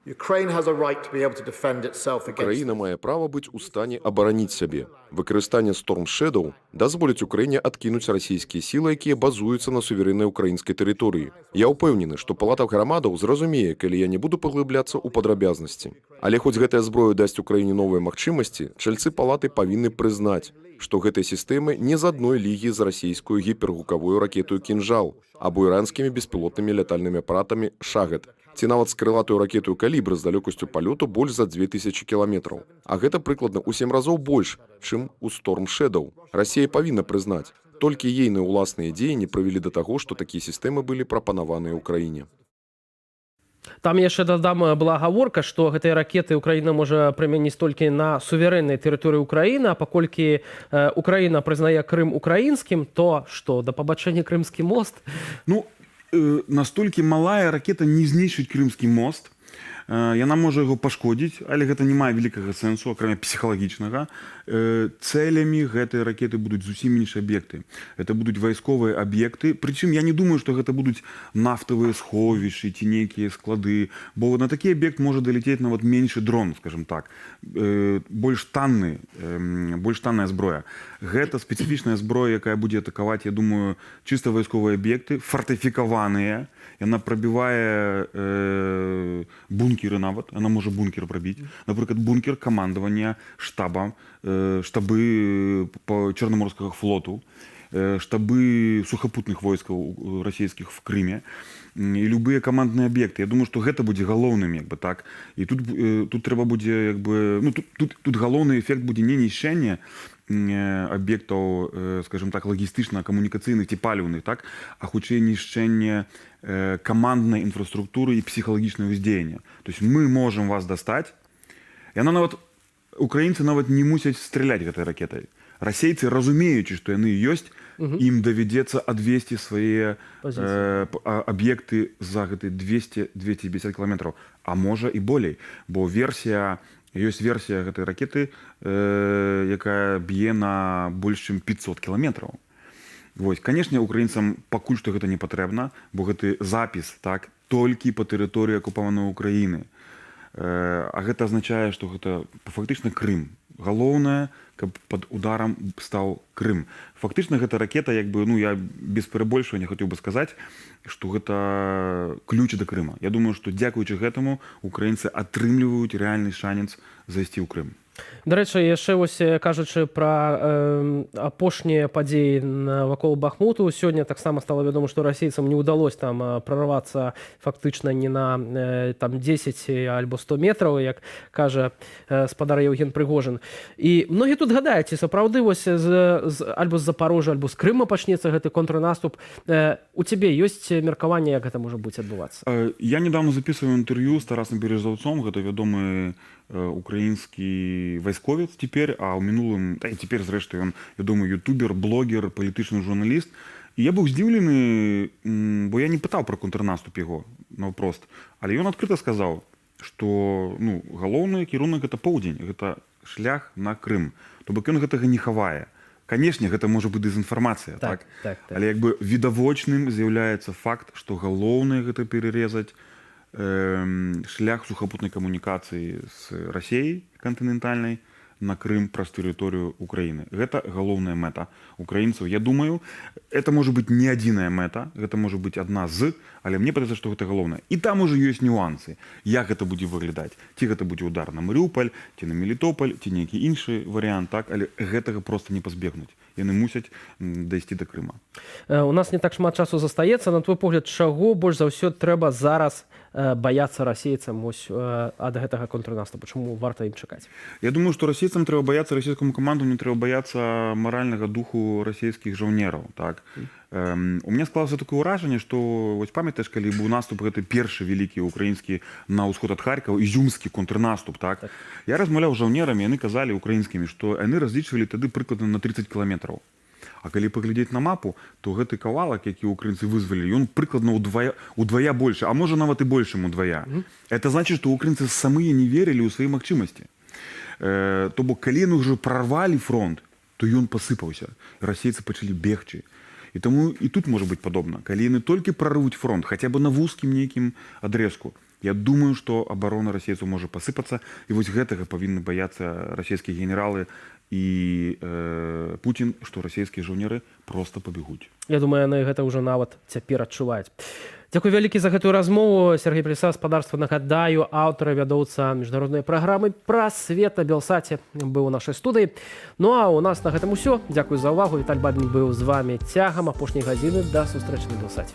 Ukraine has a right to be able to defend itself against Украіна мае права быць у стане абараніць сябе. Выкарыстанне Storm Shadow дазволіць Украіне адкінуць расійскія сілы, якія базуюцца на суверэннай украінскай тэрыторыі. Я ўпэўнены, што палата грамадаў зразумее, калі я не буду паглыбляцца ў падрабязнасці. Але хоць гэтая зброя дасць Украіне новыя магчымасці, чальцы палаты павінны прызнаць, што гэтыя сістэмы не з адной лігі з расійскую гіпергукавую ракетую «Кінжал» або іранскімі беспілотнымі лятальнымі апаратамі «Шахед», ці нават з крылатую ракетую «Калібр» з далёкасцю палёту больш за 2000 кіламетраў. А гэта прыкладна ў 7 разоў больш, чым у Storm Shadow. Расія павінна прызнаць, толькі ейныя ўласныя дзеянні прывялі да таго, што такія сістэмы былі прапанаваныя Украіне. Там яшчэ дадам, была гаворка, што гэтыя ракеты Украіна можа прымяніць толькі на суверэннай тэрыторыі Украіны, а паколькі Украіна прызнае Крым украінскім, то што, да пабачэння, Крымскі мост? Ну, настолькі малая ракета не знішчыць Крымскі мост. Яна можа яго пашкодзіць, але гэта не мае вялікага сэнсу, акрамя псіхалагічнага. Цэлямі гэтай ракеты будуць зусім іншыя аб'екты. Это будуць вайсковыя аб'екты. Прычым я не думаю, што гэта будуць нафтавыя сховішчы ці нейкія склады, бо на такі аб'ект можа даляцець нават меншы дрон, скажем так, больш танная зброя. Гэта спецыфічная зброя, якая будзе атакаваць, я думаю, чыста вайсковыя аб'екты, фартыфікаваныя. Яна прабівае бункеры нават, она можа бункер прабіць. Напрыклад, бункер камандавання штаба, штабы по Чорноморскага флоту, штабы сухапутных войскаў расійскіх в Крыме і любыя камандныя аб'екты. Я думаю, што гэта будзе галоўным, як бы, так. І тут трэба будзе, як бы, ну, тут галоўны эфект будзе не нішчэнне аб'ектаў, скажем так, лагістычна-камунікацыйных ці паліўных, так, а хутчэй нішчэнне каманднай інфраструктуры і псіхалагічнага ўздзеяння. То есть мы можам вас дастаць. Яна нават, украінцы нават не мусяць стреляць гэтай ракетай. Расейцы, разумеючы, што яны ёсць, ім давядзецца адвесці свае Пазіцыі. Аб'екты за гэты 200-250 кіламетраў, а можа, і болей, бо ёсць версія гэтай ракеты, якая б'е на больш чым 500 кіламетраў. Вось, канешне, украінцам пакуль што гэта не патрэбна, бо гэты запіс, так, толькі па тэрыторыі акупаванай Украіны. А гэта азначае, што гэта фактычна Крым. Галоўнае, каб пад ударам стаў Крым. Фактычна гэта ракета, як бы, ну, я без перабольшвання хацеў бы сказаць, што гэта ключ да Крыма. Я думаю, што дзякуючы гэтаму украінцы атрымліваюць рэальны шанец зайсці ў Крым. Дарэчы, яшчэ вось, кажучы пра апошнія падзеі вакол Бахмуту, сёння таксама стала вядома, што расейцам не ўдалося там прарвацца фактычна не на там 10 альбо 100 метраў, як кажа спадар Яўген Прыгожын. І многія тут гадаюць, ці сапраўды вось з альбо з Запорожжа, альбо з Крыма пачнецца гэты контрнаступ. У цябе ёсць меркаванне, як гэта можа быць адбывацца? Я недавно записываю інтэрв'ю з Тарасам Березаўцом, гэта вядомы украінскі вайсковец цяпер, а ў мінулым, та і цяпер, зрэшты, ён вядомы ютубер, блогер, палітычны журналіст. І я быў здзіўлены, бо я не пытаў пра контрнаступ яго наўпрост, але ён адкрыта сказаў, што, ну, галоўны кірунак — гэта поўдзень, гэта шлях на Крым. То бок ён гэтага не хавае. Канешне, гэта можа быць дэзінфармацыя, так? Так. Але як бы відавочным з'яўляецца факт, што галоўнае — гэта перарэзаць шлях сухапутнай камунікацыі з Расеяй кантынентальнай на Крым праз тэрыторыю Украіны. Гэта галоўная мэта украінцаў. Я думаю, это можа быць не адзіная мэта, гэта можа быць адна з, але мне падаецца, што гэта галоўнае. І там ужо ёсць нюансы, як гэта будзе выглядаць. Ці гэта будзе удар на Марыупаль, ці на Мелітополь, ці нейкі іншы варыянт, так, але гэтага проста не пазбегнуць. Яны мусяць дайсці да Крыма. У нас не так шмат часу застаецца. На твой погляд, чаго больш за ўсё трэба зараз баяцца расейцам вось ад гэтага контрнаступу? Чаму варта ім чакаць? Я думаю, што расейцам трэба баяцца, расійскаму камандаванню трэба баяцца маральнага духу расійскіх жаўнераў. Так? У меня склалася такое ўражанне, што вось памятаеш, калі быў наступ гэты першы вялікі украінскі на ўсход ад Харкава, ізюмскі контрнаступ, так? Так. Я размаўляў з жаўнерамі, яны казалі, украінскімі, што яны разлічвалі тады прыкладна на 30 кіламетраў. А калі паглядзець на мапу, то гэты кавалак, які украінцы вызвалілі, ён прыкладна удвая больше, а можа, нават і большым удвая. Это значит, што украінцы самыя не верылі ў свае магчымасці. То бок калі яны ўжо прарвалі фронт, то ён пасыпаўся. Расейцы пачалі бегчы. І таму і тут можа быць падобна. Калі яны толькі прарвуць фронт, хаця бы на вузкім нейкім адрэзку, я думаю, што абарона расейцаў можа пасыпацца, і вось гэтага павінны баяцца расійскія генералы і Пуцін, што расійскія жаўнеры проста пабегуць. Я думаю, яны гэта ўжо нават цяпер адчуваюць. Дзякуй вялікі за гэтую размову. Сяргей Пляса, спадарства, нагадаю, аўтар і вядоўца міжнароднай праграмы «Прасвет» на Белсаце, быў у нашай студыі. Ну а у нас на гэтым усё. Дзякуй за ўвагу. Віталь Бабін быў з вамі цягам апошняй гадзіны. Да сустрэчы на Белсаце.